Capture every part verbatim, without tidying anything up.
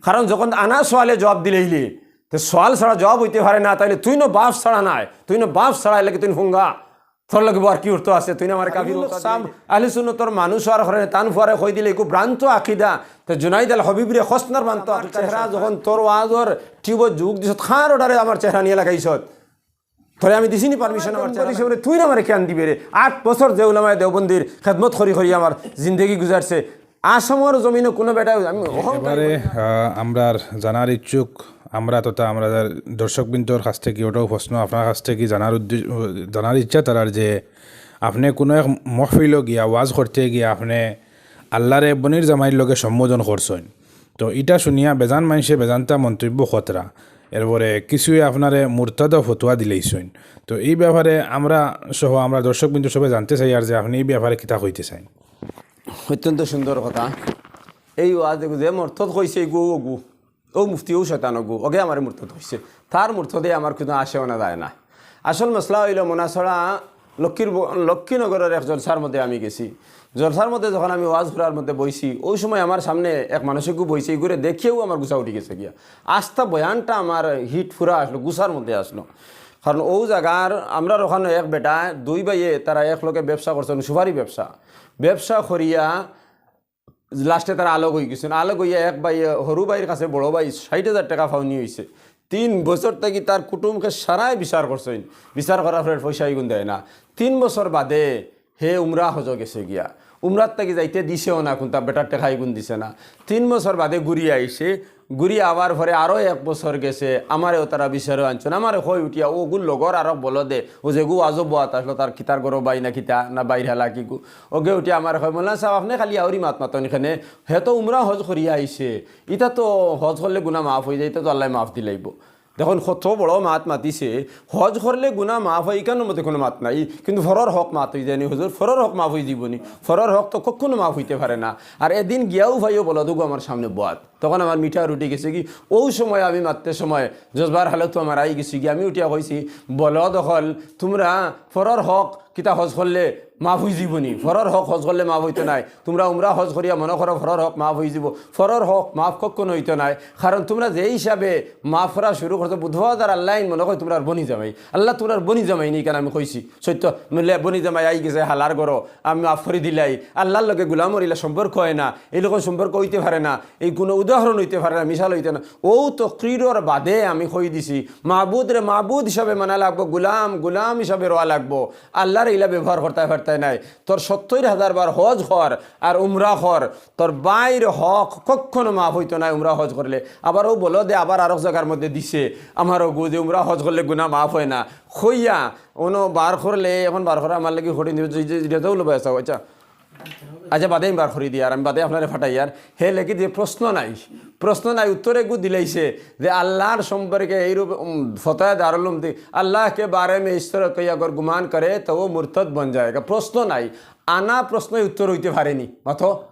কারণ যখন আনা সওয়ালে জবাব দিলাইলে, তে সওয়াল ছাড়া জবাব অইতে পারে না, তাইলে তুইনও বাফ ছাড়া নায়, তুইনও বাফ ছাড়া, এর লাগি তুইন হুঙ্গা, তোর লগে আর কি অর্থ আছে, তুইন আমারে কাফির। আহলে সুন্নতর মানুষ অওয়ার কারণে তান ফুয়ারে কই দিলে ইগু ভ্রান্ত আকিদা। তে জুনাইদ আল হাবিবরে খসনার ভ্রান্ত আকিদা। চেহারা যখন তোর ওয়াজর টিউবো যোগ দিছত, কার অর্ডারে আমার চেহারা নিয়া লাগাইছত? তোরে আমি দিছি নি পারমিশন আমার চেহারা? তুইন আমারে কেন দিবে রে? আট বছর যে উলামায়ে দেওবন্দির খেদমত করি করি আমার জিন্দেগি গুজারছে, আসামর জমিনো কুনু বেটা আমি অহংকারী এবারে, আহ, আমরার জানার ইচ্ছুক, আমরা তথা আমরার দর্শকবৃন্দর কাছ থাকি ওটাও প্রশ্ন আপনার কাছ থাকি জানার উদ্দেশ্য, জানার ইচ্ছা তারার যে আপনে কুনু এক মহফিলো গিয়া ওয়াজ করতে গিয়া আপনে আল্লারে বনির জামাইর লগে সম্বোধন করছইন। তো ইটা শুনিয়া বেজান মানষে বেজানতা মন্তব্য কররা। এরপরে কিছুয়ে আপনারে মুরতাদ ফতোয়া দিলাইছইন। তো ই ব্যাপারে আমরা সহ আমরা দর্শকবৃন্দ সবে জানতে চাইয়ার যে আপনে ই ব্যাপারে কিতা কইতে চাইন। অত্যন্ত সুন্দর কথা। এই ওয়াজ এগু যে মুরতাদ কইছে ইগু অগু, অউ মুফতি অউ শয়তান অগু, অগে আমারে মুরতাদ কইছে। তার মুরতাদে আমার কুনু আসেও না যায় না। আসল মাসলা অইলো মনাছড়া লক্ষ্মীর ব-, লক্ষ্মীনগরর এক জলসার মধ্যে আমি গেছি। জলসার মধ্যে যখন আমি ওয়াজ করার মধ্যে বইছি, অউ সময় আমার সামনে এক মানুষ এগু বইছে, ইগুরে দেখিয়াউ আমার গুছা উঠি গেছে গিয়া। আস্তা বয়ানটা আমার হিট ফুরা আসলো, গুছার মধ্যে আসলো। কারণ অউ জাগার আমরার অখানো এক বেটা, দুই ভাইয়ে তারা একলগে ব্যবসা করছইন, সুপারি ব্যবসা। ব্যবসা করিয়া লাস্টে তারা আলগ অইগেছইন। আলগ অইয়া এক ভাই, হুরু ভাইর কাছে বড় ভাই ষাইট হাজার টেকা পাওনি অইছে। তিন বছর থাকি তার কুটুমকে সারায় বিচার করছইন। বিচার করার পরে পয়সা ইগুন দেয় না। তিন বছর বাদে হে উমরা হজো গেছে গিয়া। উমরার থাকি যাইতে দিছেও না, কুনতা বেটার টেকা ইগুন দিছে না। তিন বছর বাদে ঘুরিয়া আইছে। ঘুরিয়া আওয়ার পরে আরো এক বছর গেছে, আমারেও তারা বিচারো আনছইন। আমারে কই উঠিয়া, অগুর লগর আরক বলদে, অউ যেগু ওয়াজো বওয়াত আসলো, তার কিতার ঘরো ভাই না কিতা, না বাইর হালা কিগু। অগে উঠিয়া আমারে কয়, "মৌলানা সাব, আপনে খালি আউরি মাত মাতইন কেনে, হে তো উমরা হজ করিয়া আইছে, ইতা তো হজ করলে গুনা মাফ অইযায়, ইতা তো আল্লায় মাফ দিলাইবো।" দেখইন কত বড় মাত মাতিছে, হজ করলে গুনা মাফ অয়, ইখানর মধ্যে কুনু মাত নাই, কিন্তু ফরর হক মাত অইযায়নি হুজুর, ফরর হক মাফ অইযিবোনি, ফরর হক তো কখনো মাফ অইতে পারে না। আর এদিন গিয়াউ ভাইও বলদ অগু আমার সামনে বওয়াত, তখন আমার মিঠা উঠি গেছে গি, অউ সময় আমি মাততে সময় জজবার হালতো আমার আইগেছে গি, আমি উঠিয়া কইছি, "বলদ অকল, তুমরা ফরর হক কিতা হজ করলে মাফ অইযিবোনি? ফরর হক হজ করলে মাফ অইতো নায়। তুমরা উমরা হজ করিয়া মনো করো ফরর হক মাফ অইযিবো। ফরর হক মাফ কখনো অইতো নায়। কারণ তুমরা যে হিসাবে মাফ করা শুরু করছো, বুধবাজার আল্লায় মনো কয় তুমরার বনি জামাই। আল্লাহ তুমরার বনি জামাইনি, ইখান আমি কইছি। সত্য, মিলে বনি জামাই আইগেছে হালার ঘরো, আমি মাফ করি দিলাই। আল্লার লগে গুলামর ইলা সম্পর্ক অয় না, ইরকম সম্পর্ক অইতে পারে না, ই কুনু উদাহরণ অইতে পারে না, মিসাল অইতে না।" অউ তকরিরর বাদে আমি কই দিছি, মাবুদরে মাবুদ হিসাবে মানা লাগবো, গুলাম গুলাম হিসাবে রওয়া লাগবো। আল্লারে ইলা ব্যবহার করতায় পারতায় নায়। তোর সত্তইর হাজার বার হজ কর আর উমরা কর, তোর ভাইর হক কখনো মাফ অইতো নায় উমরা হজ করলে। আবার অউ বলদে আবার আরক জাগার মধ্যে দিছে, আমার অগু যে উমরা হজ করলে গুনা মাফ অয় না। কইয়া অনো বার করলে, অখন বার করা আমার লাগি কঠিন অইবো, যে, যে, যেটা তো হলো ভাই, আচ্ছা, আচ্ছা। আচ্ছা, বাদে আমি বার করি দিয়ার, আমি বাদে আপনারে ফাটাইয়ার। হে লেখি যে প্রশ্ন নাই, প্রশ্ন নাই, উত্তর এগু দিলাইছে যে আল্লার সম্পর্কে এইরূপ, উম, ফতোয়া দারুল উলুম দি, "আল্লাহ কে বারে মে ইস তরহ কই আগর গুমান করে তো ও মুরতাদ বন যায়েগা।" প্রশ্ন নাই, আনা প্রশ্নর উত্তর অইতে পারেনি। মাতো?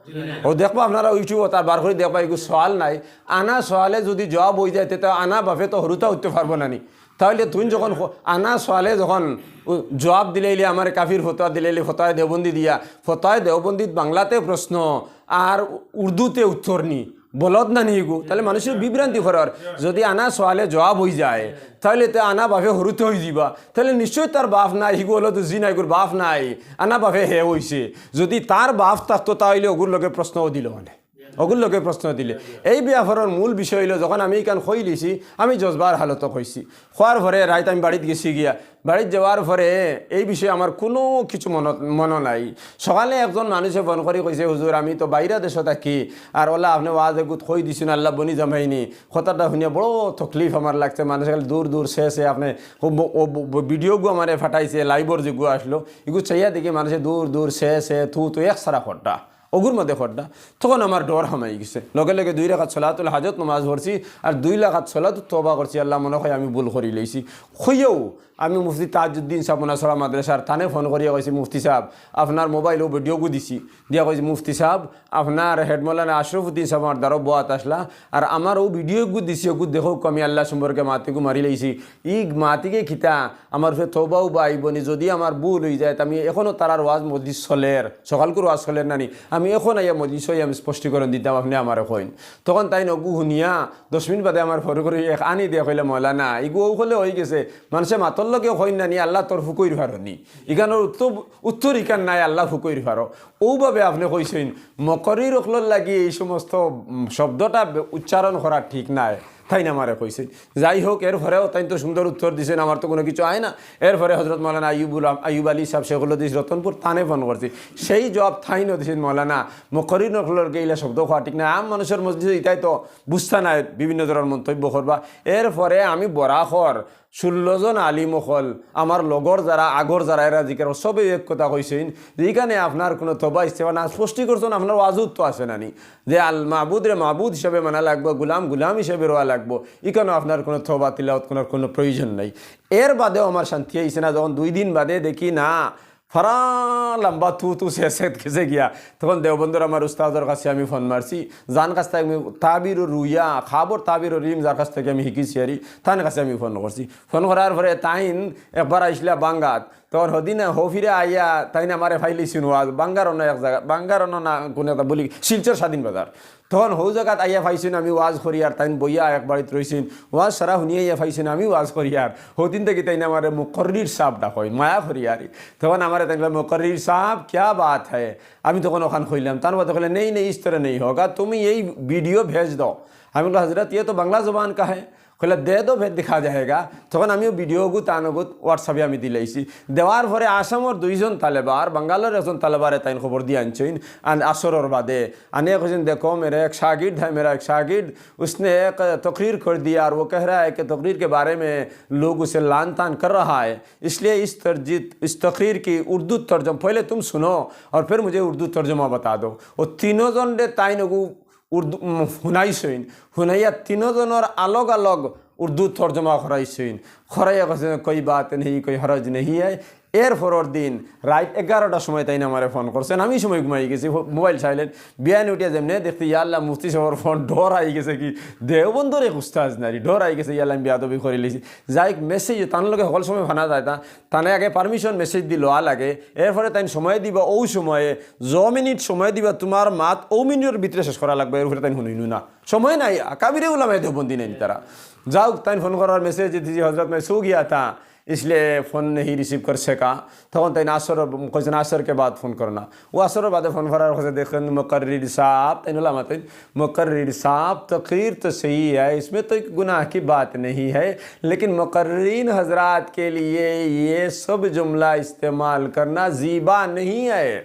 অউ দেখবা আপনারা YouTube-ও তার বার করি দেখবা, এগু সওয়াল নাই। আনা সওয়ালে যুদি জবাব অইযায়, তে তো আনা বাফে তো হুরুতা উঠতে পারবো না নি। তাইলে তুইন যখন ক-, আনা সওয়ালে যখন উ-, জবাব দিলাইলে, আমারে কাফির ফতোয়া দিলাইলে, ফতোয়ায়ে দেওবন্দি দিয়া, ফতোয়ায়ে দেওবন্দিত বাংলাতে প্রশ্ন আর উর্দুতে উত্তর নি, বলদ না নি ইগু, তাইলে মানুষরে বিভ্রান্তি করার। যুদি আনা সওয়ালে জবাব অইযায়, তাইলে তে আনা বাফে হুরুতা অইযিবা, তাইলে নিশ্চয় তার বাফ নাই, ইগু অইলো তো জিন, ইগুর বাফ নাই, আনা বাফে হে অইছে। যুদি তার বাফ থাকতো, তাইলে অগুর লগে প্রশ্নও দিলো অনে। অগুর লগে প্রশ্ন দিলে। এই ব্যাপারর মূল বিষয় অইলো, যখন আমি ইখান কইলিছি, আমি জজবার হালতো কইছি। কওয়ার পরে রাইত আমি বাড়িত গেছি গিয়া। বাড়িত যাওয়ার পরে এই বিষয়ে আমার কুনু কিছু মনো, মনো নাই। সকালে একজন মানুষে ফোন করি কইছে, "হুজুর, আমি তো বাইরা দেশো থাকি, আর অলা আপনে ওয়াজ এগুত কই দিছইন, আল্লাহ বনি জামাইনি।" কথাটা হুনিয়া বড় তকলিফ আমার লাগছে। মানুষ খালি দূর দূর সে সে আপনে ও ব-, ও ব-, ব-, ভিডিওগু আমারে ফাটাইছে, live-র যেগু আসলো, ইগু চাইয়া দেখি মানুষে দূর দূর সে সে থু থু এক সারা খড্ডা। অগুর মধ্যে খড্ডা, তখন আমার ডর হামাই গেছে। লগে লগে দুই রাকাত সলাতুল হাজত নমাজ পড়ছি, আর দুই রাকাত সলাতুত তওবা করছি, "আল্লাহ, মনো কয় আমি ভুল করিলাইছি।" কইয়াউ আমি মুফতি তাজউদ্দিন সাব মনাছড়া মাদ্রাসার, তানে ফোন করিয়া কইছি, "মুফতি সাব, আপনার মোবাইলো ভিডিওগু দিছি।" দিয়া কইছি, "মুফতি সাব, আপনার হেড মৌলানা আশরফুদ্দিন সাব আমার দ্বারো বওয়াত আসলা, আর আমার অউ ভিডিওগু দিছি, অগু দেখউক, আমি আল্লাহ সম্পর্কে মাতিগু মারিলাইছি। ই মাতিগে কিতা, আমার ফির তওবা উবা আইবো নি, যুদি আমার ভুল অইযায়, তে আমি এখনো তারার ওয়াজ মজলিস চলের, সকালকুর ওয়াজ চলের না নি?" আমি আমি অখন আইয়া মজলিসো আইয়া আমি স্পষ্টীকরণ দিতাম, আপনে আমারে কইন। তখন তাইন অগু হুনিয়া দশ মিনিট বাদে আমার ফরে করি এক আনি দিয়া কইলা, "মৌলানা, ইগু অউ কইলে অইগেছে, মানষে মাতর লগে কইন না নি, আল্লাহ তোর ফুকইর ফারো নি। ইখানর উত্তর, উত্তর ইখান নায়, আল্লাহ ফুকইর ফারো।" অউভাবে আপনে কইছইন, মুকররির অকলর লাগি এই সমস্ত, উম, শব্দটা বে-, উচ্চারণ করা ঠিক নায়। তাইন আমারে কইছইন। যাই হোক, এরপরেও তাইন তো সুন্দর উত্তর দিছইন, আমার তো কুনু কিছু আয় না। এরপরে হজরত মৌলানা আইয়ুবুল আম-, আইয়ুব আলী সাহেব, শেখুল হাদিস রতনপুর, তানে ফোন করছি। সেই জবাব তাইনও দিছইন, "মৌলানা, মুকররির অকলর লগে ইলা শব্দ কওয়া ঠিক নায়। আম মানুষর মজলিসো ইতায় তো বুঝতা নায়, বিভিন্ন ধরনর মন্তব্য করবা।" এরপরে আমি বরাকর ষোলো জন আলিম অকল, আমার লগর যারা, আগর যারা, এরা জিকার সবে এক কথা কইছইন যে ইখানে আপনার কুনু তওবা ইস্তেগফার না, স্পষ্টীকরণ আপনার ওয়াজুত তো আছে না নি? যে আল মাবুদরে মাবুদ হিসাবে মানা লাগবো, গুলাম গুলাম হিসাবে রওয়া লাগবো, ইখানো আপনার কুনু তওবা তিলাওত কুনু, কুনু প্রয়োজন নাই। এর বাদেও আমার শান্তি অইছে না, যখন দুই দিন বাদে দেখি না, ফারা লম্বা তু তু সে সে গেছে গিয়া, তখন দেওবন্দর আমার উস্তাদর কাছে আমি ফোন মারছি, যান কাছ থাকি আমি তাবির ও রুইয়া, খাবর তাবির ও রিম, যার কাছ থাকি আমি হিকিছি আরি, তান কাছে আমি ফোন করছি। ফোন করার পরে তাইন একবার আইছলা বাঙ্গাত, তখন হদিন হফিরে আইয়া তাইন আমারে পাইলিছইন ওয়াজ, বাঙ্গার অন্য এক জাগা, বাঙ্গার অন্য না কুনু একটা বুলি, শিলচর স্বাধীন বাজার। তখন হউ জাগাত আইয়া পাইছইন আমি ওয়াজ করিয়ার, তাইন বইয়া এক বাড়িত রইছইন, ওয়াজ সারা হুনিয়া আইয়া পাইছইন আমি ওয়াজ করিয়ার। হদিন থাকি তাইন আমারে মুকররির সাব ডাকইন, মায়া করিয়ার। তখন আমারে তাইন কইলা, "মুকররির সাব, ক্যা বাত হ্যায়?" আমি তখন অখান কইলাম, তার বাদে কইলা, "নেই নেই, ইস তরহ নেই হোগা, তুমি এই ভিডিও ভেজ দাও।" আমি কইলাম, "হজরত, ইয়ে তো বাংলা জবান কা হ্যায়।" কইলা, "দে দো, ফের দেখা যায়গা।" তখন আমিও ভিডিওগু তানগু WhatsApp-এ আমি দিলাইছি। দেওয়ার পরে আসামর দুইজন তালেবা আর বাঙ্গালর একজন তালেবারে তাইন খবর দিয়া আনছইন, আন-, আসরর বাদে। আনিয়া কইছইন, "দেখো, মেরা এক শাগির্দ হ্যায়, মেরা এক শাগির্দ, উসনে এক তকরির কর দিয়া, আর ও কহ রাহা হ্যায় কি তকরির কে বারে মে লোগ উসে লান তান কর রাহা হ্যায়, ইসলিয়ে ইস তরজি-, ইস তকরির কি উর্দু তর্জমা, পহলে তুম সুনো, অর ফির মুঝে উর্দু তর্জমা বতা দো।" অউ তিনোজনরে তাইনগু উর্দু, উম, হুনাইছইন, হুনাইয়া তিনোজনর আলগ আলগ উর্দু তর্জমা করাইছইন। করাইয়া কইছইন, "কোই বাত নেহি, কোই হরজ নেহি হ্যায়।" এর পরর দিন রাইত এগারোটার সময় তাইন আমারে ফোন করছইন, আমি সময় ঘুমাই গেছি, ফো-, মোবাইল silent। বিয়ান উঠিয়া যেমনে দেখছি, ইয়া আল্লাহ, মুফতি সাবর ফোন, ডর আইগেছে কি, দেওবন্দর এক উস্তাদ নানি, ডর আইগেছে, ইয়া আল্লাহ, আমি বেয়াদবি করিলিছি। যাই হোক, message তান লগে হকল সময় ফানা যায় না, তানে আগে permission message দি লওয়া লাগে, এরপরে তাইন সময় দিবা, অউ সময়ে, য মিনিট সময় দিবা, তুমার মাত অউ মিনিটর ভিতরে শেষ করা লাগবো, এরপরে তাইন হুনইন না। সময় নাই, আকাবিরে উলামায়ে দেওবন্দি নানি তারা। যাউক, তাইন ফোন করার message দিছি, "হজরত, মে সো গিয়া থা, ইসলিয়ে ফোন নেহি রিসিভ কর সকা।" তখন তাইন আসর, কইছইন, "আসর কে বাদ ফোন করনা।" অউ আসরর বাদে ফোন করার কাছে দেখইন, "মুকররির সাব", তাইন উলামা তাইন, "মুকররির সাব, তকরির তো সহি হ্যায়, ইসমে তো গুনাহ কি বাত নেহি হ্যায়, লেকিন মুকররিন হজরাত কে লিয়ে ইয়ে সব জুমলা ইস্তেমাল করনা জিবা নেহি হ্যায়।"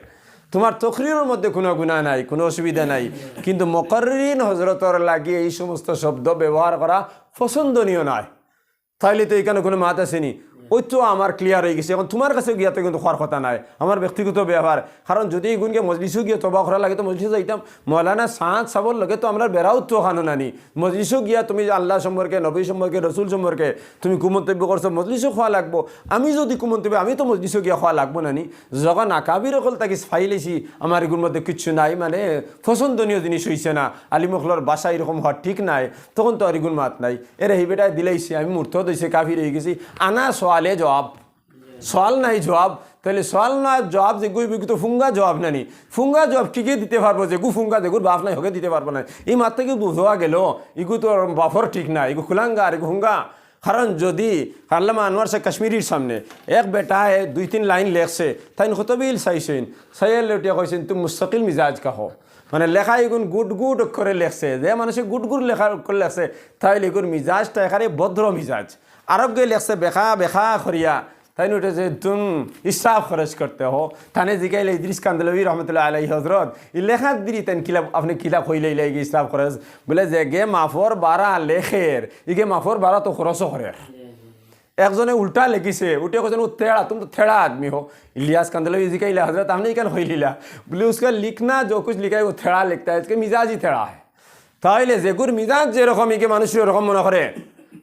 তুমার তকরিরর মধ্যে কুনু গুনাহ নাই, কুনু অসুবিধা নাই, কিন্তু মুকররিন হজরতর লাগি এই সমস্ত শব্দ ব্যবহার করা পছন্দনীয় নায়। তাইলে তো ইখানো কুনু মাত আছে নি? অউ তো আমার clear অইগেছে। অখন তুমার কাছে গিয়া তো কিন্তু কওয়ার কথা নায়, আমার ব্যক্তিগত ব্যাপার। কারণ যুদি ইগুনকে মজলিসো গিয়া তওবা করা লাগে তো মজলিসো যাইতাম। মৌলানা সাদ সাবর লগে তো আমরার বেড়াও তো খানো নানি। মজলিসো গিয়া তুমি আল্লাহ সম্পর্কে, নবী সম্পর্কে, রসুল সম্পর্কে তুমি কুমন্তব্য করছো, মজলিসো কওয়া লাগবো। আমি যুদি কুমন্তব্য, আমি তো মজলিসো গিয়া কওয়া লাগবো নানি। যখন আকাবির অকল থাকি ফাইলিছি, আমার ইগুর মধ্যে কিচ্ছু নাই, মানে পছন্দনীয় জিনিস অইছে না, আলিম অকলর ভাষা ইরকম হওয়া ঠিক নায়, তখন তো আর ইগুর মাত নাই। এরে হি বেটায় দিলাইছে, আমি মুরতদ অইছি, কাফির অইগেছি। আনা সওয়ালে জবাব, সওয়াল নাই জবাব, তাইলে সওয়াল না জবাব যেগু, ইগু তো ফুঙ্গা জবাব নানি। ফুঙ্গা জবাব কিগে দিতে পারবো? যেগু ফুঙ্গা, যেগুর বাফ নাই, হগে দিতে পারবো না। ই মাত থাকি বুঝা গেলো, ইগু তো বাফর ঠিক না, ইগু কুলাঙ্গার, ইগু ফুঙ্গা। কারণ যুদি আল্লামা আনোয়ার শাহ কাশ্মীরির সামনে এক বেটায় দুই তিন লাইন লেখছে, তাইন খতবিল চাইছইন, চাইয়া উঠিয়া কইছইন, "তুম মুস্তাকিল মিজাজ কা হো।" মানে লেখা ইগুন গুট গুট অক্ষরে লেখছে, যে মানষে গুট গুট লেখা অক্ষর লেখছে, তাইলে ইগুর মিজাজটা একেবারে ভদ্র মিজাজ। আরোগগুয়ে লেখছে বেকা বেকা করিয়া, তাইন উঠেছে, "তুম ইসরাফ খরচ করতে হো।" তানে জিকাইলে ইদ্রিস কান্দলভি রহমতুল্লাহ আলাইহি হজরত, ই লেখাত দিরি তাইন কিলা, আপনে কিলা কইলে ইলা ইগে ইসরাফ খরচ? বুলে, যেগে মাফর বারা লেখের, ইগে মাফর বারা তো খরচও করের। একজনে উল্টা লেখিছে, উঠে কইছইন, "ও তেড়া, তুম তো তেড়া আদমি হো।" ইলিয়াস কান্দলভি জিকাইলা, "হজরত, আপনে ইখান কইলিলা?" বুলে, "উসকা লিখনা জো কুছ লিখা হ্যায়, ও তেড়া লিখতা হ্যায়, ইসকা মিজাজ হি তেড়া হ্যায়।" তাইলে যেগুর মিজাজ যেরকম, ইগে মানুষ ওরকম মনে করে।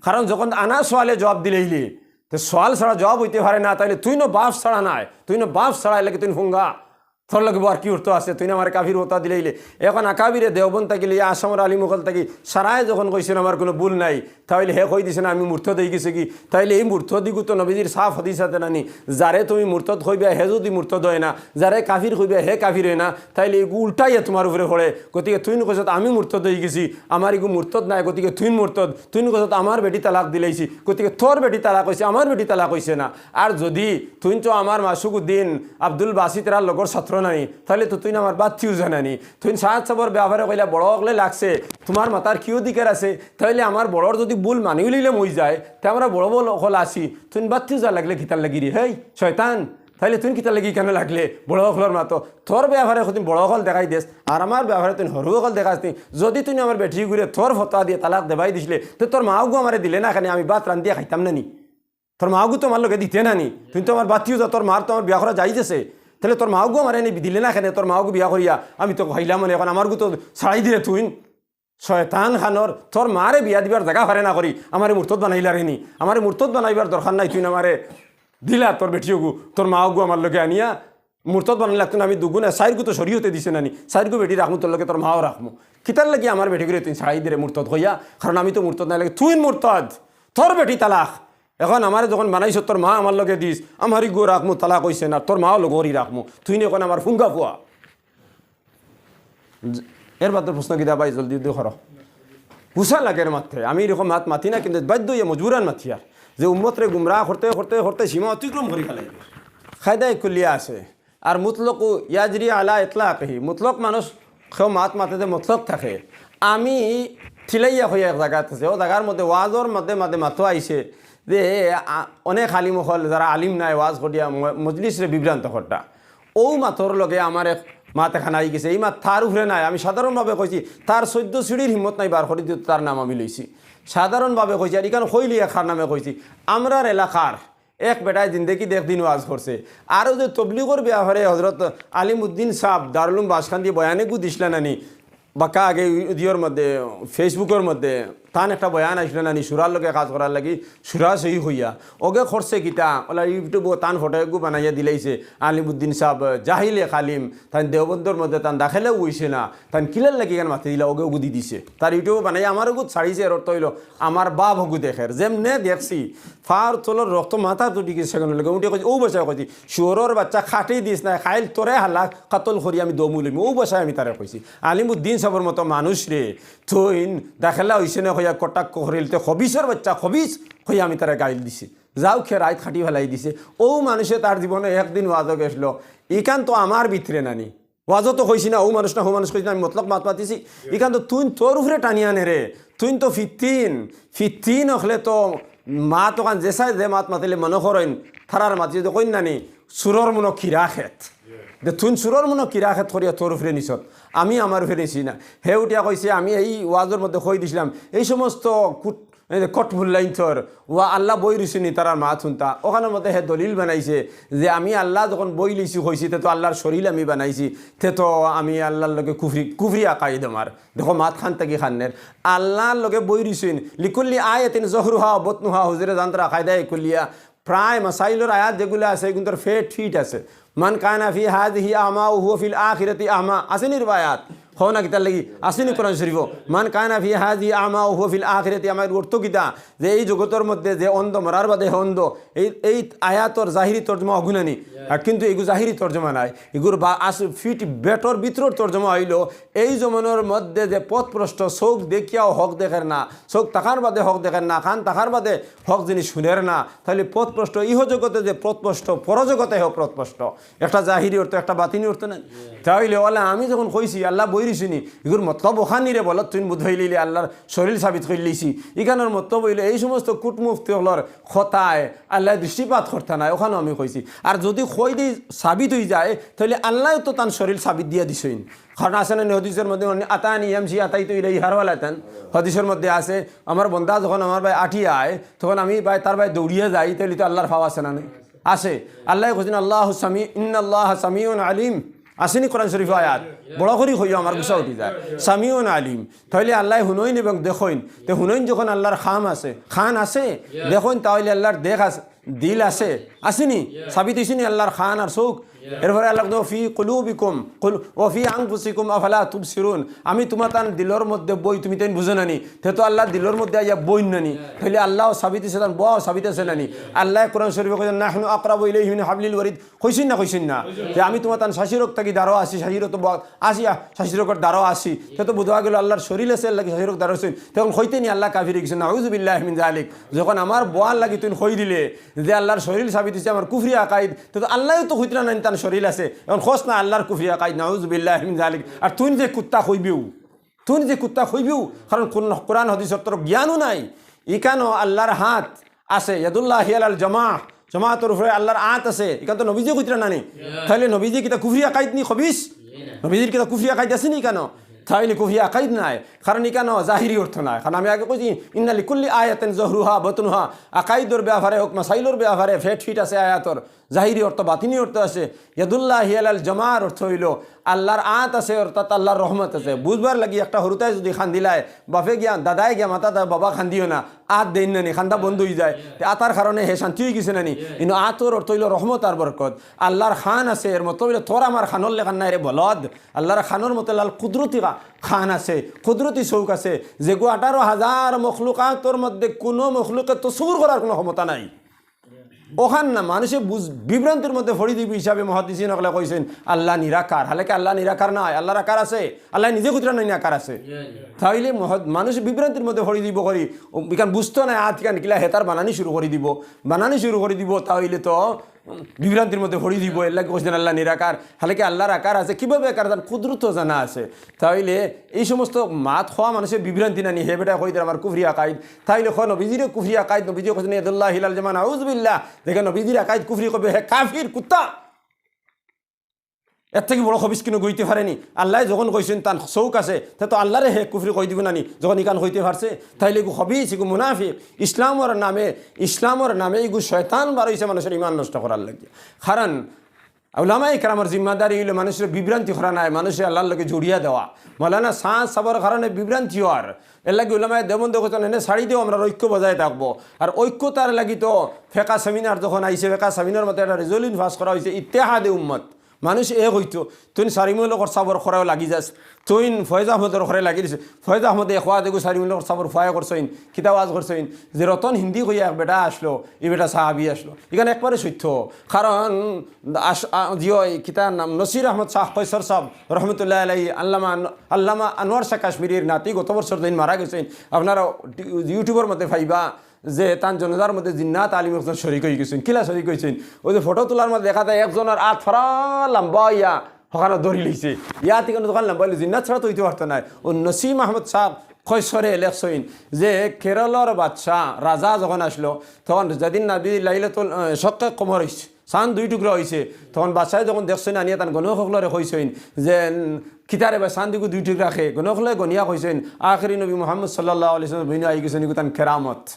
কারণ যখন আনা সওয়ালে জবাব দিলাইলে, তে সওয়াল ছাড়া জবাব অইতে পারে না, তাইলে তুইনও বাফ ছাড়া নায়, তুইনও বাফ ছাড়া, এর লাগি তুইন ফুঙ্গা। তোর লগে আর কি অর্থ আছে? তুই না আমারে কাফির ফতোয়া দিলাইলে। এখন আকাবিরে দেওবন্দ থাকি লইয়া আসামর আলিম অকল থাকি সারায় যখন কইছইন আমার কুনু ভুল নাই, তাইলে হে কই দিছে না আমি মুরতাদ অইগেছি গি? তাইলে এই মুরতাদিগু তো নবীজির সাফ হাদিস আছে নানি, যারে তুমি মুরতাদ কইবা হে যুদি মুরতাদ অয় না, যারে কাফির কইবা হে কাফির অয় না, তাইলে এগু উল্টাইয়া তুমার উপরে পড়ে। গতিকে তুইন কইছত আমি মুরতাদ অইগেছি, আমার এগু মুরতাদ নায়, গতিকে তুইন মুরতাদ। তুইন কইছত আমার বেটি তালাক দিলাইছি, গতিকে তোর বেটি তালাক অইছে, আমার বেটি তালাক অইছে না। আর যুদি তুইন তো আমার মাসুক উদ্দিন আব্দুল বাসিত এরার লগর ছাত্র নানি, তাইলে তো তুইন আমার বাত্তিও জানানি। তুইন সাদ সাবর ব্যাপারে কইলা বড় অকলে লাগছে, তুমার মাতার কি অধিকার আছে? তাইলে আমার বড়র যুদি ভুল মানিও লইলাম অই যায়, তে আমরা বড় বড় অকল আছি, তুইন বাত্তিও যা লাগলে কিতার লাগি রে? হেই শয়তান, তাইলে তুইন কিতার লাগি কেনে লাগলে বড় অকলর মাতো? তোর ব্যাপারে কদিন বড় অকল দেখাই দেস, আর আমার ব্যাপারে তুইন হরু অকল দেখাস নি। যুদি তুইন আমার বেটিগুরে তোর ফতোয়া দিয়া তালাক দেবাই দিছলে, তে তোর মাওগু আমারে দিলে না কেনে, আমি ভাত রান্দিয়া খাইতাম না নি? তোর মাওগু তো আমার লগে দিতে না নি, তুইন তো আমার বাত্তিও যা, তোর মার তো আমার বিয়া করা জাইজ আছে, তাইলে তোর মাওগু আমারে নি দিলে না কেনে, তোর মাওগু বিয়া করিয়া আমি তো খাইলাম মানে, এখন আমারগু তো ছাড়াই দিলে তুইন। শয়তান খানর, তোর মারে বিয়া দিবার জাগা পারে না করি আমারে মুরতাদ বানাইলারে নি। আমারে মুরতাদ বানাইবার দরকার নাই, তুইন আমারে দিলা তোর বেটিওগু, তোর মাওগু আমার লগে আনিয়া মুরতাদ বানাইলা। তুইন আমি দুগু না, চাইরগু তো শরীয়তে দিছে না নি, চাইরগু বেটি রাখমু তোর লগে, তোর মাও রাখমু। কিতার লাগি আমার বেটিগুরে তুইন ছাড়াই দিরে মুরতাদ কইয়া? কারণ আমি তো মুরতাদ নাইলে তুইন মুরতাদ, তোর বেটি তালাক। এখন আমারে যখন বানাইছত তোর মা আমার লগে দিস, আমার ইগু রাখমু, তালাক অইছে না, তোর মাও লগে করি রাখমু, তুইন এখন আমার ফুঙ্গা ফুয়া। এর বাদর প্রশ্ন কিতা ভাই, জলদি জলদি করো। গুসা লাগের মাতে, আমি এরকম মাত মাতি না, কিন্তু বাধ্য অইয়া মজবুরান মাতিয়ার, যে উম্মতরে গুমরাহ করতে করতে করতে সীমা অতিক্রম করি ফেলাইবে। কায়দায়ে কুল্লিয়া আছে। আর মুতলকু ইয়াজরি আলা ইতলাকিহি, মুতলক মানুষ কেউ মাত মাতে যে মতলক থাকে। আমি থিলাইয়া কইয়া এক জাগাত আছে, অউ জাগার মধ্যে ওয়াজর মধ্যে মধ্যে মাতো আইছে যে আ, অনেক আলিম অকল যারা আলিম নায় ওয়াজ করিয়া ম-, মজলিসরে বিভ্রান্ত করতা। অউ মাতর লগে আমার এক মাত এখান আইগেছে, এই মাত তার উপরে নায়। আমি সাধারণভাবে কইছি, তার চৈদ্দ সিঁড়ির হিম্মত নাই বার করি দিতো, তার নাম আমি লইছি। সাধারণভাবে কইছি, আর ইখান কইলে এক কার নামে কইছি, আমরার এলাকার এক বেটায় জিন্দেগিত একদিন ওয়াজ করছে। আরও যে তবলিগর ব্যাপারে হজরত আলিম উদ্দিন সাব দারুল উলুম বাসকান্দি বয়ান এগু দিছলা নানি, বাক্কা আগে ইয়র মধ্যে, Facebook-র মধ্যে, তান একটা বয়ান আইছলা নানি, শুরার লগে কাজ করার লাগি, শুরা সহি কইয়া। অগে করছে কিতা, অলা YouTube-ও তান ফটো এগু বানাইয়া দিলাইছে, আলিম উদ্দিন সাব জাহিল এক আলিম, তান দেওবন্দর মধ্যে তান দাখিলাও অইছে না, তান কিলার লাগি ইখান মাতি দিলা, অগে অগু দি দিছে। তার YouTube-ও বানাইয়া আমার অগু ছাড়িছে, এর অর্থ অইলো, আমার বাপ অগু দেখের, যেমনে দেখছি, ফার তলর রক্ত মাথাত উঠি গেছে, সেখান লাগি উঠি কইছি, অউ ভাষায় কইছি, শুয়োরর বাচ্চা খাটি দিস না, কাইল তোরে হালা কাতল করি আমি দমু লইমু, অউ ভাষায় আমি তারে কইছি। আলিম উদ্দিন সাবর মতো মানুষরে তুইন দাখিলা অইছে না কইয়া কটাক্ষ করিলতে, খবিসর বাচ্চা, খবিস কইয়া আমি তারে গাইল দিছি। যাও খে রাইত খাটি ফেলাই দিছে। অউ মানুষে তার জীবনে একদিন ওয়াজো গেছলো, ইখান তো আমার ভিতরে নানি। ওয়াজো তো কইছি না, অউ মানুষ না, হউ মানুষ কইছি না, আমি মতলক মাত মাতিছি। ইখান তো তুইন তোর উপরে টানিয়া নেরে, তুইন তো ফিত্তিন, ফিত্তিন অকলে তো মাত অখান যে সাই যে মাত মাতিলে মনো করইন, তারার মাতি যদি কইন নানি, চুরর মনো কিরা খেত। দে তুইন চুরর মনো কিরা খেত করিয়া তোর উপরে নিছত, আমি আমার উপরে নিছি না। হে উঠিয়া কইছে, আমি এই ওয়াজর মধ্যে কই দিছলাম, এই সমস্ত কুট-, এই যে কটমুল্লাইন্তর ওয়া আল্লাহ বই রইছইন নি, তারার মাত হুনতা। অখানর মধ্যে হে দলিল বানাইছে যে আমি আল্লাহ যখন বই লইছি কইছি, তে তো আল্লাহর শরীল আমি বানাইছি, তে তো আমি আল্লাহর লগে কুফরি, কুফরি আকাইদ আমার। দেখো মাত খান থাকি খান্নের, আল্লাহর লগে বই রইছইন, লিকুল্লি আয়াতিন জহরুহা বতনুহা, হুজুরে জানতরা কায়দায়ে কুল্লিয়া, প্রায় মাসাইলর আয়াত যেগুলা আছে, এগুনতর ফেট ফিট আছে। মান কানা ফি হাযিহি আ'মা ওয়া হুয়া ফিল আখিরাতি আ'মা। আছে নি রিওয়ায়াত? কও না কিতার লাগি? আছে নি কোরআন শরীফো? মান কানা ফি হাযিহি আ'মা ওয়া হুয়া ফিল আখিরাতি আ'মা। এর অর্থ কিতা? যে এই জগতর মধ্যে যে অন্ধ, মরার বাদে হে অন্ধ, এই, এই আয়াতর জাহিরি তর্জমা অগুনা নি। আর কিন্তু এগু জাহিরি তর্জমা নায়। এগুর বা-, আস-, ফিট বেটর ভিতরর তর্জমা অইলো, এই জমানার মধ্যে যে পথভ্রষ্ট, চউখ দেখিয়াও হক দেখের না, চউখ থাকার বাদে হক দেখের না, কান থাকার বাদে হক জিনিস হুনের না, তাইলে পথভ্রষ্ট, ইহজগতে যে পথভ্রষ্ট, পরজগতে হে পথভ্রষ্ট। একটা জাহিরি অর্থ, একটা বাতিনি অর্থ নাই। তাইলে অলা আমি যখন কইছি আল্লাহ বই রইছইন নি, এগুর মতলব অখান নি রে বলো, তুইন বুঝ পাইলিলে আল্লাহর শরীল সাবিত করিলিছি। ইখানর মতলব অইলো এই সমস্ত কুটমুফতি অকলর কথায় আল্লাহ দৃষ্টিপাত করতা নায়, অখানও আমি কইছি। আর যদি কই দেই সাবিত অই যায়, তাইলে আল্লাহ তো তান শরীল সাবিত দিয়া দিছইন। কারণ আছে না নি হাদিসর মধ্যে, "মান আতানি ইয়ামশি আতাইতু ইলাইহি হারওয়ালাতান।" হাদিসর মধ্যে আছে, "আমার বন্দা যখন আমার বায় আটিয়া আয়, তখন আমি বায় তার বায় দৌড়িয়া যাই।" তাইলে তো আল্লাহর পাও আছে না নি? আছে। আল্লাহ কইছইন, "আল্লাহু সামি-, ইন্নাল্লাহা সামিউন আলিম।" আছে নি কোরআন শরীফো আয়াত? বড় করি কইও, আমার গুসা উঠি যায়। সামিউন আলিম। তাইলে আল্লাহ হুনইন এবং দেখইন। তে হুনইন যখন আল্লাহর কান আছে, কান আছে, দেখইন তাইলে আল্লাহর দেখ আছে, দিল আছে, আছে নি? সাবিত অইছে নি আল্লাহর কান আর চউখ? এরপরে আল্লাহ কইন, "ওয়া ফি কুলুবিকুম, কুল-, ওয়া ফি আনফুসিকুম আফালা তুবসিরুন।" আমি তুমাতান দিলর মধ্যে বই, তুমি তাইন বুঝো না নি? তে তো আল্লাহ দিলর মধ্যে আইয়া বইন না নি? তাইলে আল্লাহ সাবিত আছে, তান বওয়াও সাবিত আছে না নি? আল্লাহ কোরআন শরীফে কইছইন, "নাহনু আকরাবু ইলাইহি মিন হাবলিল ওয়ারিদ।" কইছইন না, কইছইন না? যে আমি তুমাতান শাশিরক থাকি দারো আছি, শাশিরক তো বওয়াত আছি, আ, শাশিরকর দারো আছি। তে তো বুঝা গেল আল্লাহর শরীর আছে, আল্লাহ কি শাশিরক দারো আছইন। তখন কইতে নি আল্লাহ কাফির অই গেছইন, নাউযুবিল্লাহি মিন যালিক। যখন আমার বওয়ার লাগি তুইন কই দিলে, যে আল্লাহর শরীর সাবিত অইছে আমার কুফরি আকাইদ, তে তো আল্লাহও তো কইতরা নানি তান শরীর আছে, এখন কস না আল্লাহর কুফরি আকাইদ, নাউযুবিল্লাহি মিন যালিক। আর তুইন যে কুত্তা কইবেউ, তুইন যে কুত্তা কইবেউ, কারণ কোন কোরআন হাদিসর তোর জ্ঞানও নাই। ইকানো আল্লাহর আত আছে, ইয়াদুল্লাহি আলাল জামাহ, জামাতর উপরে আল্লাহর আত আছে, ইকান তো নবীজিয়ে কইতরা নানি। তাইলে নবীজি কিতা কুফরি আকাইদ নি খবিস? নবীজির কিতা কুফরি আকাইদ আছে নি ইকানো? তাইলে কুফরি আকাইদ নায়, কারণ ইকানো জাহিরি অর্থ নায়। কারণ আমি আগে কইছি, ইন্না লিকুল্লি আয়াতিন জহরুহা বতনুহা, আকাইদর ব্যাপারে হোক, মাসাইলর ব্যাপারে ফেট ফিট আছে আয়াতর, জাহিরি অর্থ, বাতিনি অর্থ আছে। ইয়াদুল্লাহি আলাল জামাহর অর্থ অইলো আল্লাহর আত আছে, অর্থাৎ আল্লাহর রহমত আছে। বুঝবার লাগি একটা হুরুতায় যুদি কান্দিলায়, বাপে গিয়া, দাদায় গিয়া মাতা দে, "বাবা কান্দিও না, আত দেইন না নি, কান্দা বন্ধ অইযায়।" তে আতর কারণে হে শান্তি অই গেছে না নি? ইনো আতর অর্থ অইলো রহমত আর বরকত। আল্লাহর কান আছে, এর মতলব অইলো তোর আমার কানর লাখান নায় রে বলদ। আল্লাহর কানর মতো লাল কুদরতি কা-, কান আছে, কুদরতি চউখ আছে, যেগু আঠারো হাজার মখলুকাতর মধ্যে কুনু মখলুকে তসব্বুর করার কুনু ক্ষমতা নাই। অখান না, মানষে বুঝ-, বিভ্রান্তির মধ্যে পড়ি দিবো হিসাবে মুহাদ্দিসিন অকলে কইছইন, আল্লাহ নিরাকার। হালাকি আল্লাহ নিরাকার নায়, আল্লাহর আকার আছে, আল্লাহ নিজে কইতরা নানি আকার আছে। তাইলে মহ-, মানুষ বিভ্রান্তির মধ্যে পড়ি দিবো করি, ও, ইখান বুঝতো নায়, আত ইখান কিলা হেতার বানানি শুরু করি দিবো, বানানি শুরু করি দিবো, তাইলে তো বিভ্রান্তির মধ্যে পড়ি দিবো। এর লাগি কইছইন আল্লাহ নিরাকার, হালাকি আল্লাহর আকার আছে, কিভাবে আকার তান কুদরতও জানা আছে। তাইলে এই সমস্ত মাত খোয়া মানষে বিভ্রান্তি নানি, হে বেটা কইতরা আমার কুফরি আকাইদ, তাইলে খ নবীজিরে কুফরি আকাইদ, নবীজি কইছইন, "ইয়াদুল্লাহি আলাল জামাহ, নাউযুবিল্লাহ।" দেখে নবীজির আকাইদ কুফরি কইবে, হে কাফির কুত্তা। এর থাকি বড় খবিস কুনু অইতে পারে নি? আল্লায় যখন কইছইন তান চউখ আছে, তে তো আল্লাহরে হে কুফরি কই দিবো নানি, যখন ইখান কইতে পারছে, তাইলে ইগু খবিস, ইগু মুনাফিক। ইসলামর নামে, ইসলামর নামে ইগু শয়তান বার অইছে মানষর ইমান নষ্ট করার লাগি। কারণ উলামায়ে কেরামর জিম্মাদারি অইলো মানষরে বিভ্রান্তি করা নায়, মানষরে আল্লাহর লগে জুড়িয়া দেওয়া। মাওলানা সাদ সাবর কারণে বিভ্রান্তি অওয়ার, এর লাগি উলামায়ে দেওবন্দে কইছইন, এনে ছাড়ি দেও, আমরার ঐক্য বজায় থাকবো। আর ঐক্যতার লাগি তো ফেকা সেমিনার যখন আইছে, ফেকা সেমিনার মতো একটা রেজলিউশন পাস করা অইছে, ইত্তেহাদে উম্মত, মানুষ এক অইতো। তুইন সারিমুল হকর সাবর খরাও লাগি যাস, তুইন ফয়েজ আহমদর খরে লাগি দিছে। ফয়েজ আহমদে এক ওয়াজ এগু সারিমুল হকর সাবর ফুয়ায় করছইন, কিতা ওয়াজ করছইন, যে রতন হিন্দি কইয়া এক বেটা আছলো, ই বেটা সাহাবি আছলো। ইখান একবারে সত্য। কারণ আস-, আ, জি অয়, কিতা নাম, নসির আহমদ শাহ কৈসর সাব রহমতুল্লাহ আলাইহি, আল্লামা আন-, আল্লামা আনোয়ার শাহ কাশ্মীরির নাতি গত বছর যেইন মারা গেছইন, আপনারা ইউটিউবর মধ্যে পাইবা যে তান জানাজার মধ্যে জিন্নাত আলিম একজন শরিক অই গেছইন। কিলা শরিক অইছইন? ওই যে ফটো তুলার মধ্যে দেখা যায় একজনর আত ফারা লাম্বা অইয়া হখানো ধরি লইছে। ইয়াত ইখানো যখন লাম্বা অইলো, জিন্নাত ছাড়া তো অইতে পারতো নায়। ও নসিম আহমদ সাব কৈসরে লেখছইন যে কেরলর বাদশা, রাজা যখন আছলো, তখন যেদিন নাবি লাইলাতুল, আহ, শক্কে কমর অইছে, চান দুই টুকরা অইছে, তখন বাদশায় যখন দেখছইন আনিয়া তান গণক অকলরে কইছইন যে, উম, "কিতারে বা চান দিগু দুই টুকরা কে?" গণক অকলে গনিয়া কইছইন, "আখেরি নবী মুহাম্মদ সাল্লাল্লাহু আলাইহি ওয়াসাল্লাম বইনা আই গেছইন, ইগু তান কেরামত।"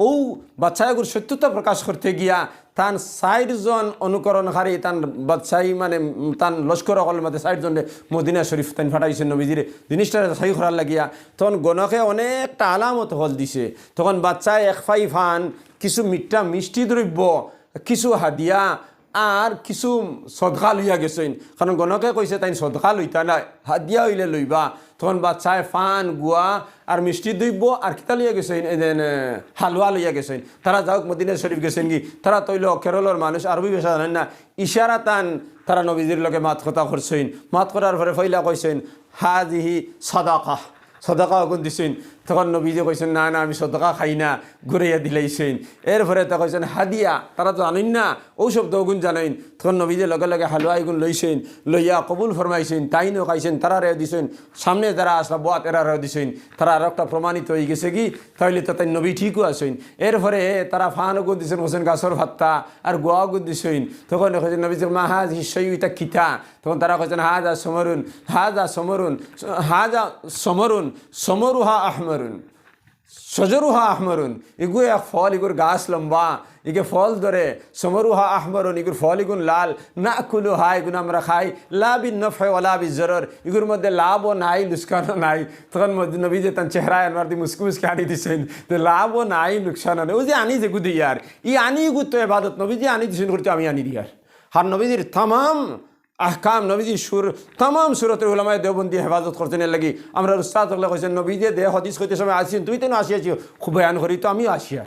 ও বাদশায় এগুর সত্যতা প্রকাশ করতে গিয়া তান চাইরজন অনুকরণকারী, তান বাদশাই মানে, উম, তান লস্কর অকলর মধ্যে চাইরজনরে মদিনা শরিফ তাইন ফাটাইছইন নবীজিরে, জিনিসটা যাচাই করার লাগিয়া। তখন গণকে অনেকটা আলামত অকল দিছে। তখন বাদশায় এক ফাই ফান, কিছু মিঠা মিষ্টি দ্রব্য, কিছু হাদিয়া, আর কিছু সদকা লইয়া গেছইন। কারণ গণকে কইছে তাইন সদকা লইতা নায়, হাদিয়া অইলে লইবা। তখন বাদশায় ফান, গুয়া আর মিষ্টি দ্রব্য আর কিতা লইয়া গেছইন, এই যে, এ, হালুয়া লইয়া গেছইন। তারা যাউক মদিনা শরিফ গেছইন গি, তারা তো অইলো কেরলর মানুষ, আরবি ভাষা জানইন না। ইশারা তান তারা নবীজির লগে মাত কথা করছইন। মাত করার পরে পয়লা কইছইন, "হাযিহি সাদাকা।" সদকা অগুন দিছইন। তখন নবীজি কইছইন, "না, না, আমি সদকা খাই না।" ঘুরাইয়া দিলাইছইন। এরপরে তা কইছইন, "হাদিয়া।" তারা তো জানইন না, অউ শব্দ অগুন জানইন। তখন নবীজি লগে লগে হালুয়া ইগুন লইছইন, লইয়া কবুল ফরমাইছইন, তাইনও খাইছইন, তারারেও দিছইন, সামনে যারা আছলা বওয়াত এরারেও দিছইন। তারা আরোকটা প্রমাণিত অই গেছে গি, তাইলে তো তাইন নবী ঠিকউ আছইন। এরপরে তারা ফান অগুন দিছইন, কইছইন গাছর পাত্তা, আর গুয়া অগুন দিছইন। তখন কইছইন নবীজি, "মা হাযিহি শাইউ, ইতা কিতা?" তখন তারা কইছইন, "হাযা সমরুন, হাযা সমরুন, হাযা সমরুন, সমরুহা আহমারুন, শজরুহা আহমারুন।" ইগু এক ফল, ইগুর গাছ লম্বা, ইগে ফল ধরে, সমরুহা আহমারুন, ইগুর ফল ইগুন লাল, নাকুলুহা, ইগুন আমরা খাই, লা বিন নফে ওয়ালা বিন জরর, ইগুর মধ্যে লাভও নাই, লুকসানও নাই। তখন মদ-, নবীজি তান চেহারায় আনোয়ার দি মুস্কি মুস্কি আনি দিছইন, যে লাভও নাই, লুকসানও নাই। অউ যে আনি যেগু দিয়ার, ই আনি ইগু তো এবাদত, নবীজি আনি দিছইন করতে আমি আনি দিয়ার। আর নবীজির তামাম আহকাম, নবীজির সুর, তামাম সুরতরে উলামায়ে দেওবন্দি হেফাজত করছইন। এর লাগি আমরার উস্তাদ অকলে কইছইন, নবীজিয়ে যে হাদিস কইতে সময় আছইন, তুমি তেন আসি আসি খুব বয়ান করি, তো আমিও আসি আর।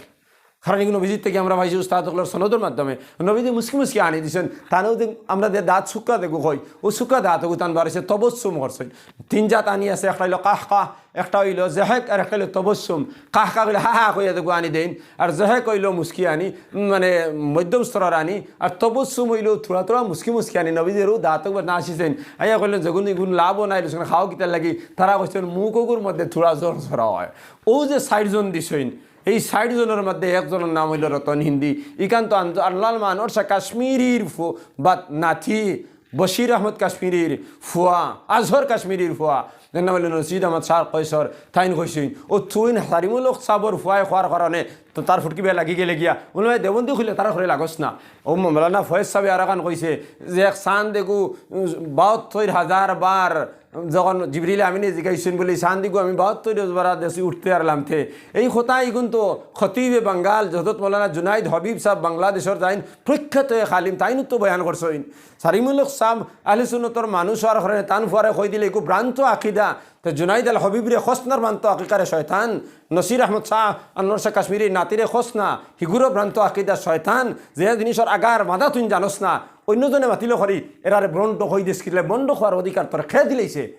কারণ এগুন নবীজির থাকি আমরা পাইছি উস্তাদ অকলর সনদর মাধ্যমে। নবীজি মুসকি মুসকি আনি দিছইন, তানও যে আমরা যে দাঁত শুক্কা দেখু কই, অউ শুক্কা দাঁত অগু তান বারইছে তবসসুম করছইন। তিন জাত আনি আছে, একটা অইলো কাহকাহ, একটা অইলো জেহেক, আর একটা অইলো তবসসুম। কাহকাহ অইলো হা হা কইয়া দেখু আনি দেইন, আর জেহেক অইলো মুসকি আনি, মানে মধ্যম স্তরর আনি, আর তবসসুম অইলো থুড়া থুড়া মুসকি মুসকি আনি। নবীজির অউ দাঁত অগু না আসিছইন, আইয়া কইলেন, যেগুন ইগুন লাভ নাই, ইগুন খাও কিতার লাগি? তারা কইছইন, মুখ অগুর মধ্যে থুড়া জোর জোরা অয়। অউ যে চাইরজন দিছইন, এই চাইরজনর মধ্যে একজনর নাম অইলো রতন হিন্দি। ইখান তো আন-, আল্লামা আনোয়ার শাহ কাশ্মীরির ফু-, বাত নাতি, বশির আহমদ কাশ্মীরির ফুয়া, আজহর কাশ্মীরির ফুয়া, যার নাম অইলো নশিদ আহমদ শাহ কয়সর, তাইন কইছইন, অউ তুইন সারিমুল হক সাবর ফুয়ায় কওয়ার কারণে তো তার ফুটকি বেয়া লাগি গেলে গিয়া। উলামায়ে দেওবন্দি কইলে তারা করে লাগস না। অউ মৌলানা ফয়েজ সাবে আরোখান কইছে যে এক চান্দ এগু, উম, বাহাত্তর হাজার বার যখন জিবরিল আমিনে জিকাইছইন বুলি, চান্দ এগু আমি বাহাত্তর হাজার বার দেখছি উঠতে আর লামতে। এই কথা ইগুন তো খতিবে বাঙ্গাল হজরত মৌলানা জুনাইদ হাবিব সাব বাংলাদেশর তাইন প্রখ্যাত এক আলিম, তাইন তো বয়ান করছইন। সারিমুল হক সাব আহলে সুন্নতর মানুষ অওয়ার কারণে তান ফুয়ারে কই দিলে এগু ভ্রান্ত আকিদা। তো জুনাইদ আল হাবিবরে কছ না, ভ্রান্ত আকিদারে শয়তান। নসির আহমদ শাহ, আনোয়ার শাহ কাশ্মীরির নাতিরে কছ না, হিগুরও ভ্রান্ত আকিদা শয়তান। যে জিনিসর আগার মাদা তুইন জানস না, অইন্যজনে মাতিলো করি, এরারে ভন্ড কই দিস কিলে, ভন্ড কওয়ার অধিকার তোরে কে দিলাইছে?